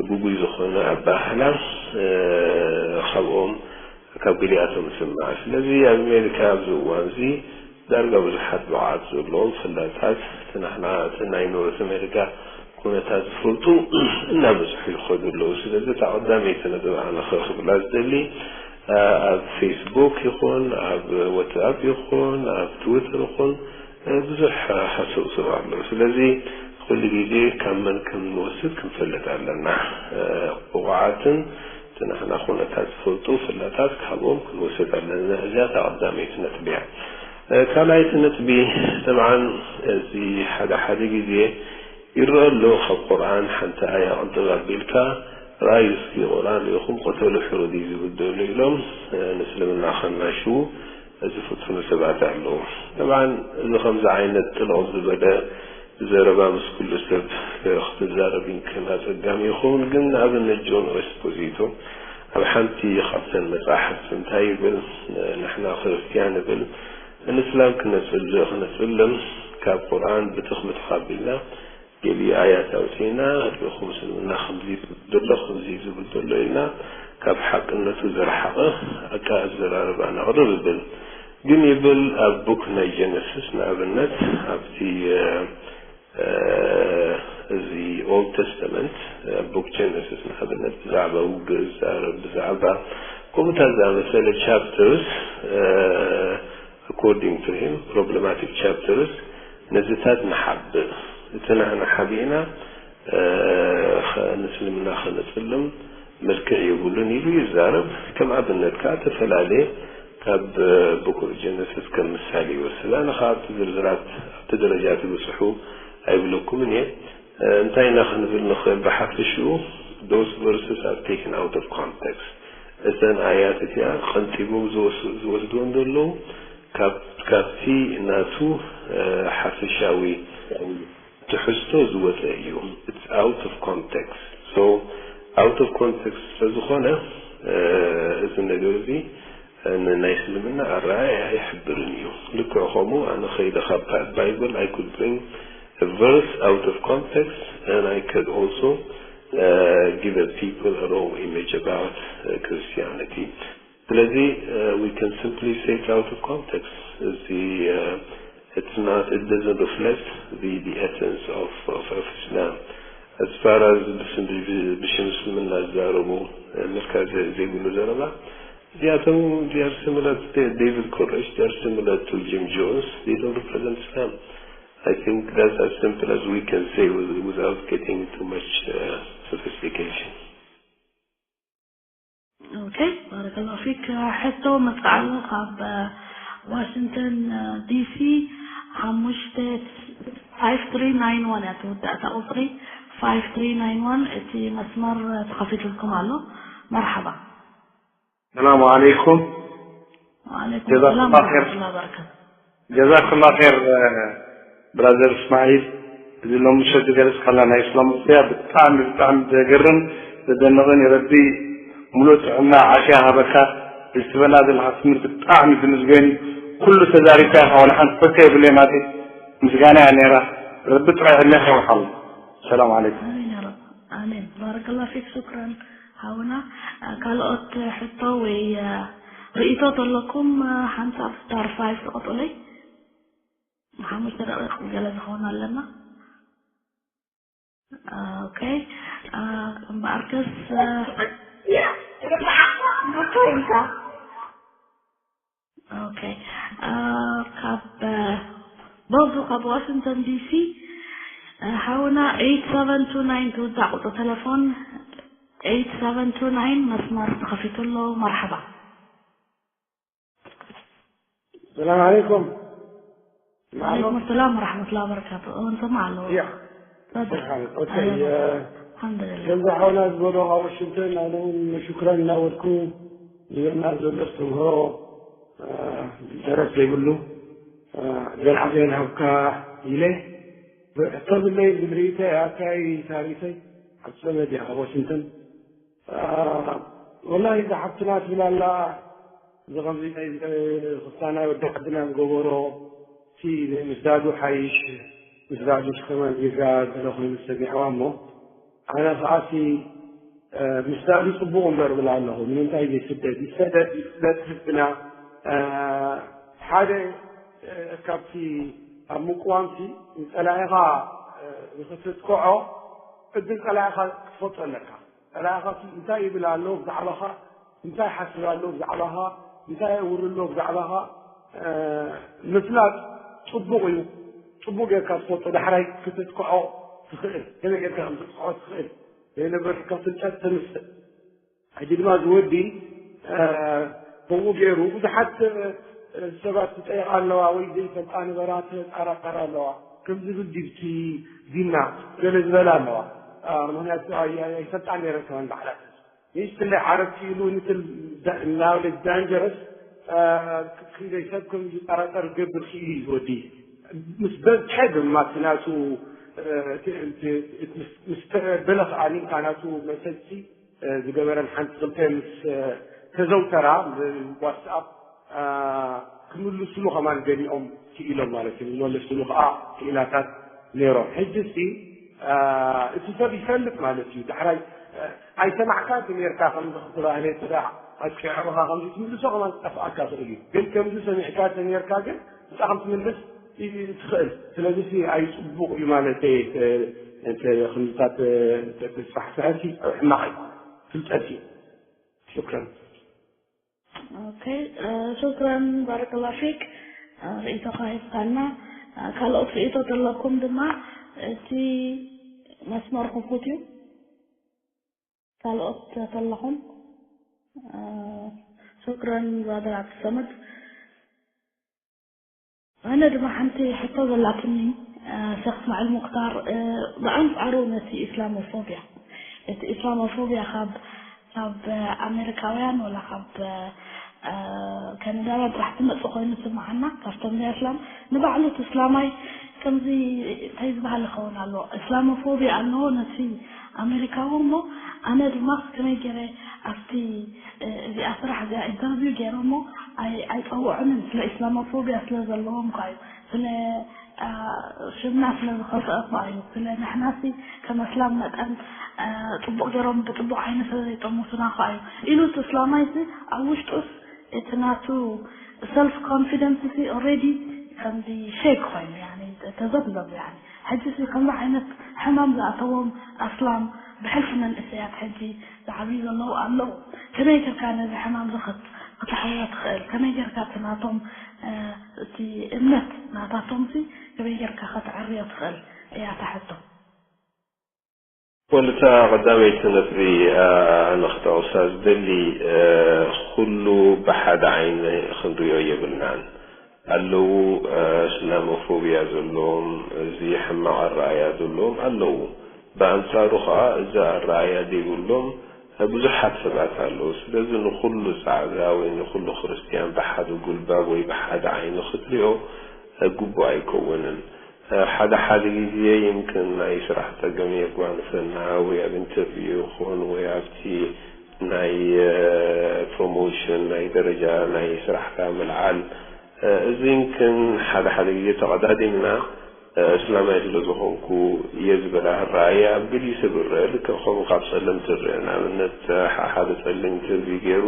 ግጉይ ዝኾነ ኣበሃህላ ካብኦም ካብ ገሊኣቶም ንስማዕ። ስለዚ ኣብ ኣሜሪካ ኣብዚ እዋን እዚ ዳርጋ ብዙሓት ብቕዓት ዘለዎም ፈላጣት፣ እቲ ናሕና እቲ ናይ ኖርት ኣሜሪካ ኩነታት ዝፈልጡ እናበዝሑ ይኸዱ ኣለዉ። ስለዚ እታ ቀዳመይቲ ነጥብ ኣነ ክብላ ዝደሊ፣ ኣብ ፌስቡክ ይኹን ኣብ ዋትስኣፕ ይኹን ኣብ ትዊተር ይኹን ብዙሕ ሃሰውሰው ኣሎ። ስለዚ ኩሉ ግዜ ካብ መን ከም ንወስድ ክንፈልጥ ኣለና። ብቑዓትን እቲ ናሕና ኩነታት ዝፈልጡ ፍላጣት ካብኦም ክንወስድ ኣለና። እዚኣ እታ ቀዳመይቲ ነጥቢ እያ። ካልኣይቲ ነጥቢ፣ ጠብዓን እዚ ሓደ ሓደ ግዜ ይረአ ኣሎ፣ ካብ ቁርኣን ሓንቲ ኣያ ቅንጥብ ኣቢልካ፣ "ራእዩ እስኪ ቁርኣን ርኢኹም፣ ቅተሉ ሕሩድ እዩ ዝብል ዘሎ" ኢሎም ንእስልምና ከናሽዉ ዝፍትኑ ሰባት ኣለዉ። ጠብዓን እዚ ከምዚ ዓይነት ጥልቕ ዝበለ ዘረባ ምስ ኩሉ ሰብ ክትዛረብ ይንክን ኣጸጋሚ ይኸውን፣ ግን ንኣብነት ጆን ኤስፖዚቶ ኣብ ሓንቲ ካብተን መጻሕፍቲ እንታይ ይብል? ንሕና ክርስትያን ይብል፣ ንእስላም ክነጽል-፣ ክነጽልም ካብ ቁርኣን ብትኽ ብትኽ ኣቢልና ገሊኡ ኣያት ኣውጺእና፣ "ርኢኹም፣ እስልምና ከምዚ ይብል ዘሎ፣ ከምዚ እዩ ዝብል ዘሎ" ኢልና ካብ ሓቅነቱ ዝረሓቐ ኣቃ ኣዘራርባ ነቕርብ ይብል። ግን ይብል ኣብ ቡክ ናይ ጀነሲስ ንኣብነት ኣብቲ፣ እ፣ እ፣ እዚ ኦልድ ተስተመንት፣ እ፣ ቡክ ጀነሲስ ንኣብነት ብዛዕባ ውግእ ዝዛረብ፣ ብዛዕባ ከምኡታት ዝኣመሰለ ቻፕተርስ፣ እ፣ according to him problematic chapters ነዚታት ንሓብእ። እቲ ንሕና ሓቢእና፣ እ፣ ኸ-፣ ንእስልምና ከነጽልም መልክዕ የብሉን ኢሉ ይዛረብ። ከም ኣብነት ከኣ ተፈላለየ ካብ ቡክ ኦፍ ጀነሲስ ከም ምሳሌ ይወስድ። ኣነ ከኣ ኣብቲ ዝርዝራት ኣብቲ ደረጃ ትብጽሑ ኣይብለኩምን እየ። እ፣ እንታይ ኢና ክንብል ንኽእል? ብሓፈሽኡ those verses are taken out of context። እተን ኣያት እቲኣ ቀንጢቦም ዝወስ-፣ ዝወስድዎ እንደለዉ ካብ-፣ ካብቲ ናቱ፣ እ፣ ሓፈሻዊ ትሕዝቶ ዝወጸ እዩ። It's out of context። So out of context ስለ ዝኾነ፣ እ፣ እዚ ነገር እዚ ንናይ እስልምና ኣረኣእያ ኣይሕብርን እዩ። ልክዕ ከምኡ ኣነ ከይደ ካብ ባ-፣ ባይብል I could bring a verse out of context and I could also, uh, give a people a wrong image about, uh, Christianity። ስለዚ፣ uh, we can simply say it out of context። እዚ፣ uh, it's not, it doesn't reflect the, the essence of, of, of Islam። As far as ብስም፣ ብሽም እስልምና ዝዛረቡ፣ uh፣ ምርካዝ ዘይብሉ ዘረባ፣ እዚኣቶም they are similar to David Koresh, they are similar to Jim Jones, they don't represent Islam። I think that's as simple as we can say with, without getting into much, uh, sophistication። ኦኬ፣ ባረከላሁ ፊክ። ሕቶ መጽእ ኣሎ ካብ ዋሽንግተን ዲሲ ሓሙሽተ፣ ፋይቭ ትሪ ናይን ዋን እያ ትውዳእ እታ ቁጽሪ። ፋይቭ ትሪ ናይን ዋን እቲ መስመር ተኸፊትልኩም ኣሎ። መርሓባ። ሰላሙ ዓለይኩም። ወዓለይኩም ሰላም ወረሕመቱላሂ ወበረካቱ። ጀዛኩላ ኸይር ብራዘር እስማዒል፣ እዚ ሎሚ ምሸት ዝገለጽካላ ናይ እስላም ውጽያ ብጣዕሚ ብጣዕሚ ዘገርም ዘደንቕን እዩ። ረቢ ሙሉእ ጥዕና ዓፍያ ሃበካ። እዚ ትበና ዘለኻ ትምህርቲ ብጣዕሚ ዝምስገን እዩ። ኩሉ ተዛሪብካ ኢኻ፣ ዋላ ሓንቲ ሕቶ የብለይ ናተይ ምስጋና እያ ነይራ። ረቢ ጥራይ ዕድሜኻ ይውሓሉ። ሰላም ዓለይኩም። ኣሜን ያ ረብ። ኣሜን። ባረከላሁ ፊክ። ሹክራን ሓውና። ካልኦት ሕቶ ወይ ርእይቶ ተለኩም ሓንሳብ ስታር ፋይቭ ትቐጥለይ። ሓሙሽተ ደቂቕ ገለ ዝኸውን ኣለና። ኦኬ። እምበኣርከስ ኦኬ። ካብ ቦቡ ካብ ዋሽንግተን ዲሲ ሓውና ኤይት ሰቨን ቱ ናይን ትውዳእ ቁፅሪ ቴሌፎን። ኤይት ሰቨን ቱ ናይን መስመር ተኸፊቱ ኣሎ። መርሓባ። ሰላም ዓለይኩም። ዓለይኩም ሰላም ወራሕመቱላ ወበረካቱ። እውን ሰማዕ ኣለዎ። ያ ተፈضل። ስብሓን ኦኬ ኣህለን ወሰህለን። ኣልሓምዱሊላህ። ከምዚ ሓውና ዝበሎ ካብ ዋሽንግተን ኣነ እውን ሽኩራን እናበልኩ ዝብለና ዘሎ ኣስተምህሮ ደረት ዘይብሉ ገለ ዓብያን ሃብካ ኢለ ሕቶ ብለይ ዝብል ርእይቶ ኣካይ ሳሪተይ ኣብ ሰመድ እያ ካብ ዋሽንግተን ወላሂ እዛ ሓፍትና ትብል ኣላ እዚ ከምዚ ናይ ክስታናይ ወዲ ዓድና ዝገበሮ እቲ ዘይምስዳዱ ሓይሽ ምስዳዱ ከማን ጌጋ ገለ ኮይኑ ዝሰሚዕዋ እሞ ኣነ ከዓሲ ምስዳዱ ጽቡቕ እምበር ብል ኣለኹ። ንምንታይ ዘይስደድ? ይሰደድ፣ ይስደድ ህዝብና። ሓደ ካብቲ ኣብ ምቅዋምሲ ንጸላኢኻ ንኽትጥቅዖ ዕድል ጸላኢኻ ክትፈልጦ ኣለካ። ጸላኢኻ እንታይ ይብል ኣሎ ብዛዕባኻ፣ እንታይ ሓስብ ኣሎ ብዛዕባኻ፣ እንታይ የውሪ ኣሎ ብዛዕባኻ ምፍላጥ ጽቡቕ እዩ። ጽቡቕ ጌርካ ትፈልጦ፣ ዳሕራይ ክትጥቅዖ ትኽእል፣ ከመይ ጌርካ ከም ትጥቅዖ ትኽእል። ዘይነበርካ ፍልጠት ተምስእ። ሕጂ ድማ ዝወዲ ከምኡ ገይሩ ብዙሓት ሰባት ዝጠይቃ ኣለዋ፣ ወይ ዘይፈልጣ ነበራት ተጣራጠራ ኣለዋ። ከም ዝብል ዲብቲ ዲና ገለ ዝበላ ኣለዋ። ምክንያቱ ኣይፈልጣ ነረ ከመን ባዕላት ንስትለ ዓረብ ክኢሉ ንትል ናውለ ዳንጀረስ ክንደይ ሰብ ከም ዝጠራጠር ገብር ክኢሉ እዩ ዝወዲ። ምስ በዝሐ ድማ እቲ ናቱ ምስ ተበለ ከዓ ኒንካ ናቱ መሰልሲ ዝገበረን ሓንቲ ክልተ ምስ ተዘውተራ ብዋትስኣፕ ክምልስሉ ከማን ገሊኦም ክኢሎም ማለት እዩ። ዝመለስሉ ከዓ ክኢላታት ነይሮም። ሕጂ እስቲ እቲ ሰብ ይፈልጥ ማለት እዩ። ዳሕራይ ኣይሰማዕካ እቲ ኔርካ ከምዚ ክትባህለ ስራሕ ኣጥቂዖምኻ ከምዚ ትምልሶ ከማን ክጠፍኣካ ክእል እዩ። ግን ከምዚ ሰሚዕካ ተኔርካ ግን ብጣዕሚ ትምልስ ትኽእል። ስለዚ ሲ ኣይፅቡቕ እዩ ማለት ከምዚታት ተስፋሕፍሐሲ ሕማቕ እዩ። ፍልጠት እዩ። ሽክረን። ኦኬ፣ ሽክረን ባረከላ ፊክ። ርእይቶኻ ሂብካና። ካልኦት ርእይቶ ዘለኩም ድማ እቲ መስመር ክፉት እዩ። ካልኦት ተለኹም። ሽክረን ብራደር ዓብዱሰመድ። ኣነ ድማ ሓንቲ ሕቶ ዘላትኒ ሸኽ እስማዒል ሙክታር፣ ብኣንፃሩ ነቲ ኢስላሞፎብያ፣ እቲ ኢስላሞፎብያ ካብ ካብ ኣሜሪካውያን ወላ ካብ ከነዳውያን ጥራሕ ትመፅእ ኮይኑ ትስምዓና። ካብቶም ናይ እስላም ንባዕሉ እቲ እስላማይ ከምዚ እንታይ ዝበሃል ይኸውን ኣሎ፣ እስላሞፎብያ ኣለዎ ነቲ ኣሜሪካዊ። እሞ ኣነ ድማ ከመይ ገይረ ኣብቲ እዚኣ ስራሕ እዚኣ ኢንተርቪው ገይረ እሞ ኣይፀውዖምን፣ ስለ ኢስላሞፎብያ ስለ ዘለዎም እኳ እዩ፣ ስለ ሽምና ስለ ዝኸፍአ እኳ እዩ። ስለ ንሕናሲ ከም ኣስላም መጠን ፅቡቕ ገይሮም ብፅቡቕ ዓይኒ ስለ ዘይጠሙሱና እኳ እዩ ኢሉ እቲ እስላማይሲ ኣብ ውሽጡስ እቲ ናቱ ሰልፍ ኮንፊደንስሲ ኦልሬዲ ከምዚ ሼክ ኮይኑ ተዘብዘብ። ሕጂሲ ከምዚ ዓይነት ሕማም ዝኣተዎም ኣስላም ብሕልፊ መንእሰያት ሕጂ ዝዓብዩ ዘለዉ ኣለዉ። ከመይ ጌርካ ነዚ ሕማም እዚ ክትሕውዮ ትኽእል? ከመይ ጌርካ እቲ ናቶም እቲ እምነት ናታቶምሲ ከመይ ጌርካ ከተዕርዮ ትኽእል እያ እታ ሕቶ። ወልታ ቀዳመይቲ ነጥቢ ኣነ ክጠቕሳ ዝደሊ፣ ኩሉ ብሓደ ዓይኒ ክንሪኦ የብልናን። ኣለዉ እስላሞፎብያ ዘለዎም፣ እዚ ሕማቕ ኣረኣያ ዘለዎም ኣለዉ። ብኣንጻሩ ኸኣ እዚ ኣረኣያ ዘይብሎም ብዙሓት ሰባት ኣለዉ። ስለዚ ንኹሉ ጻዕዳ ወይ ንኹሉ ክርስትያን ብሓደ ጉልባብ ወይ ብሓደ ዓይኒ ክትሪኦ ግቡእ ኣይከውንን። ሓደ ሓደ ግዜ ይምክን ናይ ስራሕ ጸገም የጓንፈና፣ ወይ ኣብ ኢንተርቪው ይኹን ወይ ኣብቲ ናይ ፕሮሞሽን ናይ ደረጃ ናይ ስራሕካ ምልዓል፣ እዚ ይምክን ሓደ ሓደ ግዜ ተቐዳዲምና እስላማይ ስለ ዝኾንኩ እየ ዝበላ ራእያ ኣብ ገሊኡ ሰብ ይረአ። ልክዕ ከምኡ ካብ ጸለምቲ ይረአ። ንኣብነት ሓደ ጸሊም ኢንተርቪው ገይሩ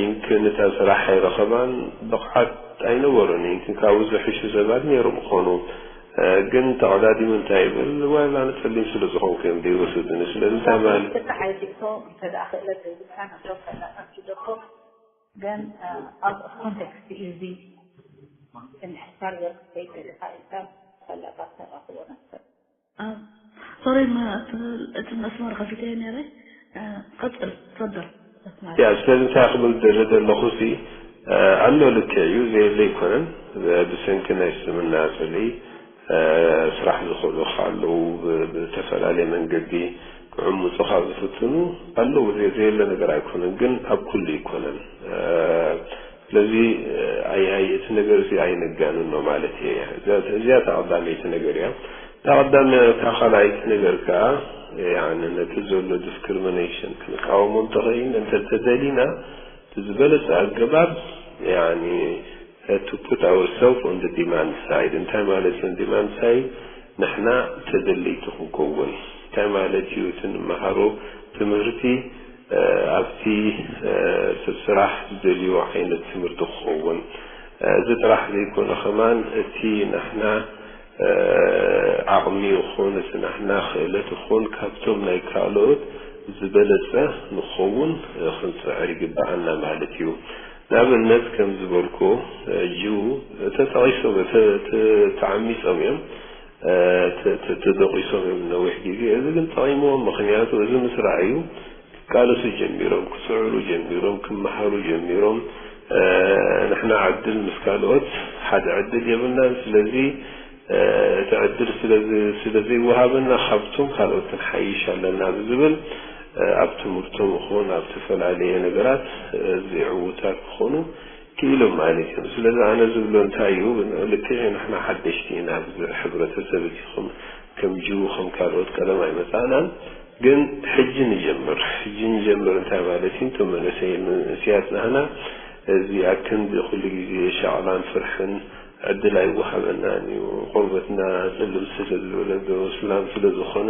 ይምክን እታ ስራሕ ኣይረኸባን፣ ብቕዓት ኣይነበሮን። ይምክን ካብኡ ዝሕሹ ሰባት ነይሮም ክኾኑ፣ ግን ተቐዳዲሙ እንታይ ይብል፣ ዋላ ኣነ ጸሊም ስለ ዝኾንኩ እዮም ዘይወስዱኒ። ስለዚ እንታይ ማለት ግን ኣብ ኮንቴክስት እዩ እዚ እንድሕር ገርክ ከይደልኻ ኢልካ ፈለጣ ተራኽቦ ነበር። ሶሪ እቲ መስመር ከፊተዮ ነይረ። ቀጽል ትፈደል። ያ ስለዚ እንታይ ክብል ደለ ዘለኹ ሲ ኣሎ ልክዕ እዩ ዘየለ ኣይኮነን። ብሰንኪ ናይ እስልምና ጽልኢ ስራሕ ዝኽእሉኻ ኣለዉ። ብተፈላለየ መንገዲ ክዕምፁኻ ዝፍትኑ ኣለዉ። ዘየለ ነገር ኣይኮነን፣ ግን ኣብ ኩሉ ኣይኮነን። ስለዚ ኣይ ኣይ እቲ ነገር እዚ ኣይነጋንኖ ማለት እየ። እዚኣ እታ ቀዳመይቲ ነገር እያ። እታ ቀዳመ እታ ካልኣይቲ ነገር ከኣ ያኒ ነቲ ዘሎ ዲስክሪሚኔሽን ክንቃወሞ እንተኸይን እንተተደሊና እቲ ዝበለጸ ኣገባብ ያኒ to put ourselves on the demand side እንታይ ማለት እዩ? Demand side ንሕና ተደለይቲ ክንከውን እንታይ ማለት እዩ? እቲ ንመሃሮ ትምህርቲ ኣብቲ ሰብ ስራሕ ዝደልዮ ዓይነት ትምህርቲ ክኸውን፣ እዚ ጥራሕ ዘይኮነ ከማን እቲ ናሕና ዓቕሚ ይኹን እቲ ናሕና ክእለት ይኹን ካብቶም ናይ ካልኦት ዝበለፀ ንኸውን ክንፅዕር ይግበኣና ማለት እዩ። ንኣብነት ከም ዝበልኩ ጅው ተጠቒሶም ተዓሚፆም እዮም ተደቂሶም እዮም ነዊሕ ግዜ። እዚ ግን ጠቒምዎም፣ ምኽንያቱ እዚ ምስራዕ እዩ። ክቃለሱ ጀሚሮም፣ ክፅዕሩ ጀሚሮም፣ ክመሃሩ ጀሚሮም። ንሕና ዕድል ምስ ካልኦት ሓደ ዕድል የብልናን። ስለዚ እቲ ዕድል ስለዘይወሃበና ካብቶም ካልኦት ክንሓይሽ ኣለና ብዝብል ኣብ ትምህርቶም ይኹን ኣብ ዝተፈላለየ ነገራት እዚ ዕዉታት ክኾኑ ክኢሎም ማለት እዮም። ስለዚ ኣነ ዝብሎ እንታይ እዩ፣ ልክዕ ንሕና ሓደሽቲ ኢና ኣብዚ ሕብረተሰብ እቲ ከም ከም ጅው ከም ካልኦት ቀደም ኣይመጻእናን። ግን ሕጂ ንጀምር ሕጂ ንጀምር እንታይ ማለት እዩ? እቶም መንእሰይ መንእስያት ናህና እዚ ኣክንዲ ኩሉ ግዜ ሻቕላን ፍርሕን ዕድል ኣይወሃበናን እዩ። ቆርበትና ጽልም ስለ ዝበለ ዶ ስላም ስለ ዝኾነ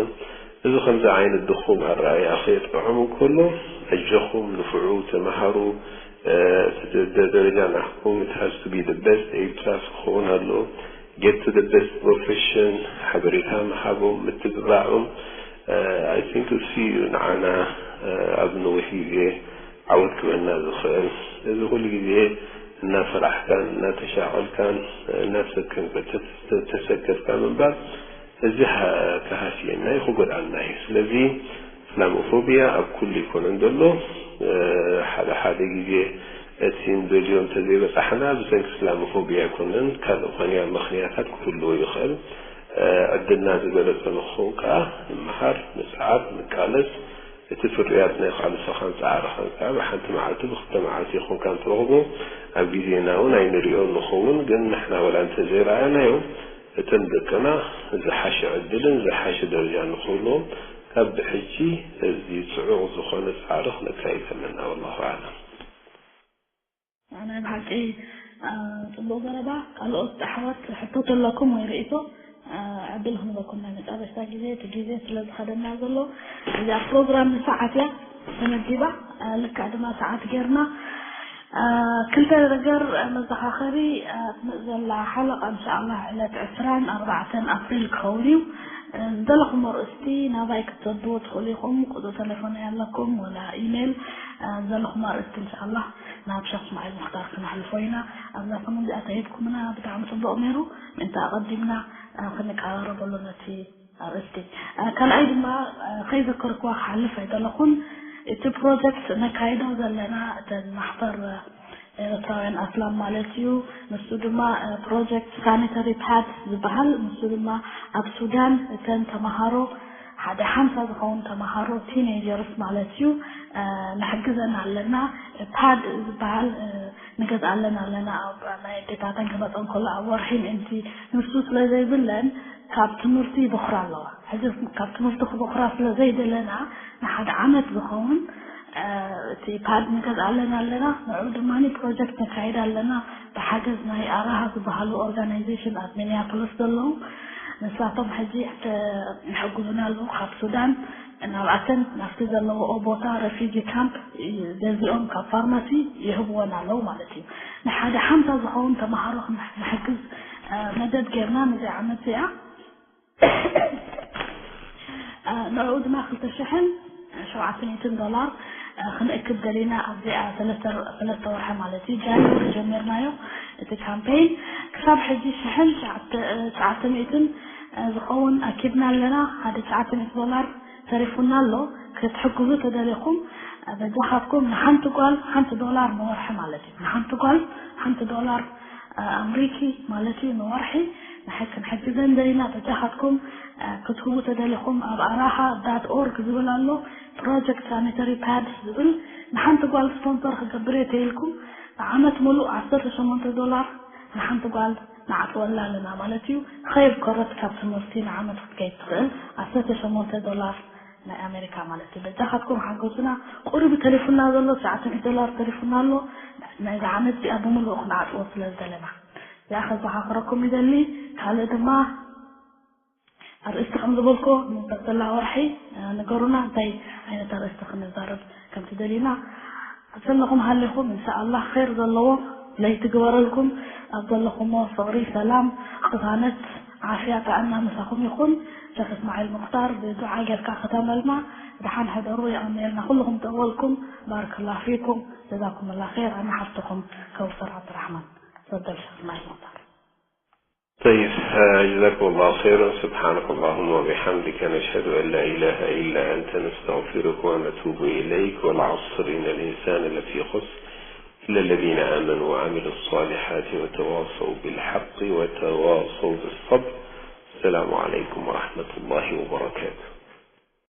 እዚ ከምዚ ዓይነት ድኹም ኣረኣእያ ከየጥቅዖም እንከሎ ኣጆኹም ንፍዑ ተመሃሩ ደረጃ ናህኩም it has to be the best A plus ክኸውን ኣሎ። Get to the best profession ሓበሬታ ምሃቦም ምትብባዖም I think እሱ እዩ ንዓና ኣብ ነዊሕ ግዜ ዓወት ክበና ዝኽእል። እዚ ኩሉ ግዜ እናፈራሕካን እናተሻቐልካን እናሰከንካ ተሰከፍካ ምንባር እዚ ክሃስየና እዩ ክጎድኣና እዩ። ስለዚ እስላሞፎብያ ኣብ ኩሉ ኣይኮነን ዘሎ። ሓደ ሓደ ግዜ እቲ ንደልዮ እንተዘይበፃሕና ብሰንኪ እስላሞፎብያ ኣይኮነን ካልእ ኾንያ ምኽንያታት ክህልዎ ይኽእል። ዕድልና ዝበለፀ ንክኸውን ከዓ ንምሃር፣ ንፅዓር፣ ንቃለስ። እቲ ፍርያት ናይ ቃልስኻን ፃዕርኻን ከዓ ብሓንቲ መዓልቲ ብክልተ መዓልቲ ይኹን ካብ ትረኽቦ ኣብ ግዜና እውን ኣይንሪኦ ንኸውን። ግን ንሕና ወላ እንተዘይረኣናዮ እቶም ደቅና ዝሓሸ ዕድልን ዝሓሸ ደረጃ ንክህልዎም ካብ ብሕጂ እዚ ፅዑቕ ዝኾነ ፃዕሪ ክነካይድ ኣለና። ወላሁ ኣዕለም። ናይ ብሓቂ ፅቡቕ ዘረባ። ካልኦት ኣሕዋት ሕቶ ተለኩም ወይ ርእይቶ ዕድል ክንበኩም ናይ መጨረሽታ ግዜ እቲ ግዜ ስለ ዝኸደና ዘሎ እዚኣ ፕሮግራም ንሰዓት እያ ተመዲባ። ልክዕ ድማ ሰዓት ጌርና ክልተ ነገር መዘኻኸሪ ትመፅ ዘላ ሓለቓ እንሻኣላህ ዕለት ዕስራን ኣርባዕተን ኣፕሪል ክኸውን እዩ። ዝደለኹም ኣርእስቲ ናባይ ክትሰድዎ ትኽእሉ ኢኹም። ቁፅሪ ተሌፎነይ ኣለኩም ወላ ኢሜይል ዝደለኹም ኣርእስቲ እንሻኣላህ ናብ ሸኽ እስማዒል ሙኽታር ክነሕልፎ ኢና። ኣብዛ ሰሙን እዚኣ ተሂብኩምና ብጣዕሚ ፅቡቕ ነይሩ። ምእንቲ ኣቐዲምና ክንቀራረበሉ ነቲ ኣርእስቲ። ካልኣይ ድማ ከይዘከርክዋ ክሓልፍ ኣይደለኹን። እቲ ፕሮጀክት ነካይዶ ዘለና እተን ማሕበር ኤርትራውያን ኣስላም ማለት እዩ። ንሱ ድማ ፕሮጀክት ሳኒተሪ ፓድ ዝበሃል፣ ንሱ ድማ ኣብ ሱዳን እተን ተምሃሮ ሓደ ሓምሳ ዝኸውን ተምሃሮ ቲኔጀርስ ማለት እዩ ንሕግዘን ኣለና። ፓድ ዝበሃል ንገዝኣለን ኣለና ኣብ ናይ ኣዴታተን ክመፀን ከሎ ኣብ ወርሒ ምእንቲ ንሱ ስለ ዘይብለን ካብ ትምህርቲ ይበኽራ ኣለዋ። ሕዚ ካብ ትምህርቲ ክበኽራ ስለ ዘይደለና ንሓደ ዓመት ዝኸውን እቲ ፓድ ንገዝኣለን ኣለና። ንዑ ድማ ፕሮጀክት ነካይድ ኣለና ብሓገዝ ናይ ኣራሃ ዝበሃሉ ኦርጋናይዜሽን ኣብ ሚኒያፖሊስ ዘለዉ ንሳቶም ሕጂ ይሕግዙና ኣለዉ ካብ ሱዳን ናብኣተን ናብቲ ዘለዎኦ ቦታ ረፊጂ ካምፕ ገዚኦም ካብ ፋርማሲ ይህብወን ኣለዉ ማለት እዩ። ንሓደ ሓምሳ ዝኸውን ተምሃሮ ንሕግዝ መደብ ጌርና ነዚ ዓመት እዚኣ ንዕኡ ድማ ክልተ ሽሕን ሸውዓተ ሚእትን ዶላር ክንእክብ ደሊና ኣብዚኣ ሰለስተ ወርሒ ማለት እዩ ጃንዋሪ ጀሚርናዮ እቲ ካምፔይን ክሳብ ሕጂ ሽሕን ትሽዓተ ሚእትን ዝኸውን ኣኪብና ኣለና ሓደ ትሽዓተ ሚእቲ ዶላር ተሪፉና ኣሎ ክትሕግዙ ተደሊኹም በጃኻትኩም ንሓንቲ ጓል ሓንቲ ዶላር ንወርሒ ማለት እዩ ንሓንቲ ጓል ሓንቲ ዶላር ኣምሪኪ ማለት እዩ ንወርሒ ንሕክን ሕግዘን ደሊና በጃኻትኩም ክትህቡ ተደሊኹም ኣብ ኣራሃ ዳት ኦርግ ዝብል ኣሎ ፕሮጀክት ሳኒተሪ ፓድ ዝብል ንሓንቲ ጓል ስፖንሰር ክገብር እየ ተይልኩም ንዓመት ሙሉእ ዓሰርተ ሸሞንተ ዶላር ንሓንቲ ጓል ንዓፅወላ ኣለና ማለት እዩ ኸይር ኮረት ካብ ትምህርቲ ንዓመት ክትከይድ ትኽእል ዓሰርተ ሸሞንተ ዶላር ናይ ኣሜሪካ ማለት እዩ በጃኻትኩም ሓገዙና ቁሩብ ተሪፉና ዘሎ ትሽዓተ ሚእቲ ዶላር ተሪፉና ኣሎ ናይዚ ዓመት እዚኣ ብምሉኡ ክንዓፅዎ ስለ ዝደለና እዚኣ ከዘኻኽረኩም ይደሊ ካልእ ድማ ኣርእስቲ ከም ዝበልኮ ንዘላ ወርሒ ንገሩና፣ እንታይ ዓይነት ኣርእስቲ ክንዛረብ ከም ትደልዩና። ኣብ ዘለኹም ሃሊኹም እንሻኣላህ ኸይር ዘለዎ ለይቲ ግበረልኩም። ኣብ ዘለኹሞ ፍቕሪ፣ ሰላም፣ ቅሳነት፣ ዓፍያ፣ ጥዕና ምሳኹም ይኹን። ሸኽ እስማዒል ሙኽታር ብዱዓ ጌርካ ክተመልና። ደሓን ሕደሩ፣ የቐንየልና ኩልኹም ጥቕወልኩም። ባረከላሁ ፊኩም። ጀዛኩምላ ኸይር። ኣነ ሓፍትኹም ከውሰር ዓብዱራሕማን። ተፈደል ሸኽ እስማዒል ሙኽታር። طيب، آه، جزاكم الله خيرا. سبحانك اللهم وبحمدك، نشهد أن لا إله إلا أنت، نستغفرك ونتوب إليك. والعصر، إن الإنسان لفي خسر، إلا الذين آمنوا وعملوا الصالحات وتواصوا بالحق وتواصوا بالصبر. السلام عليكم ورحمة الله وبركاته.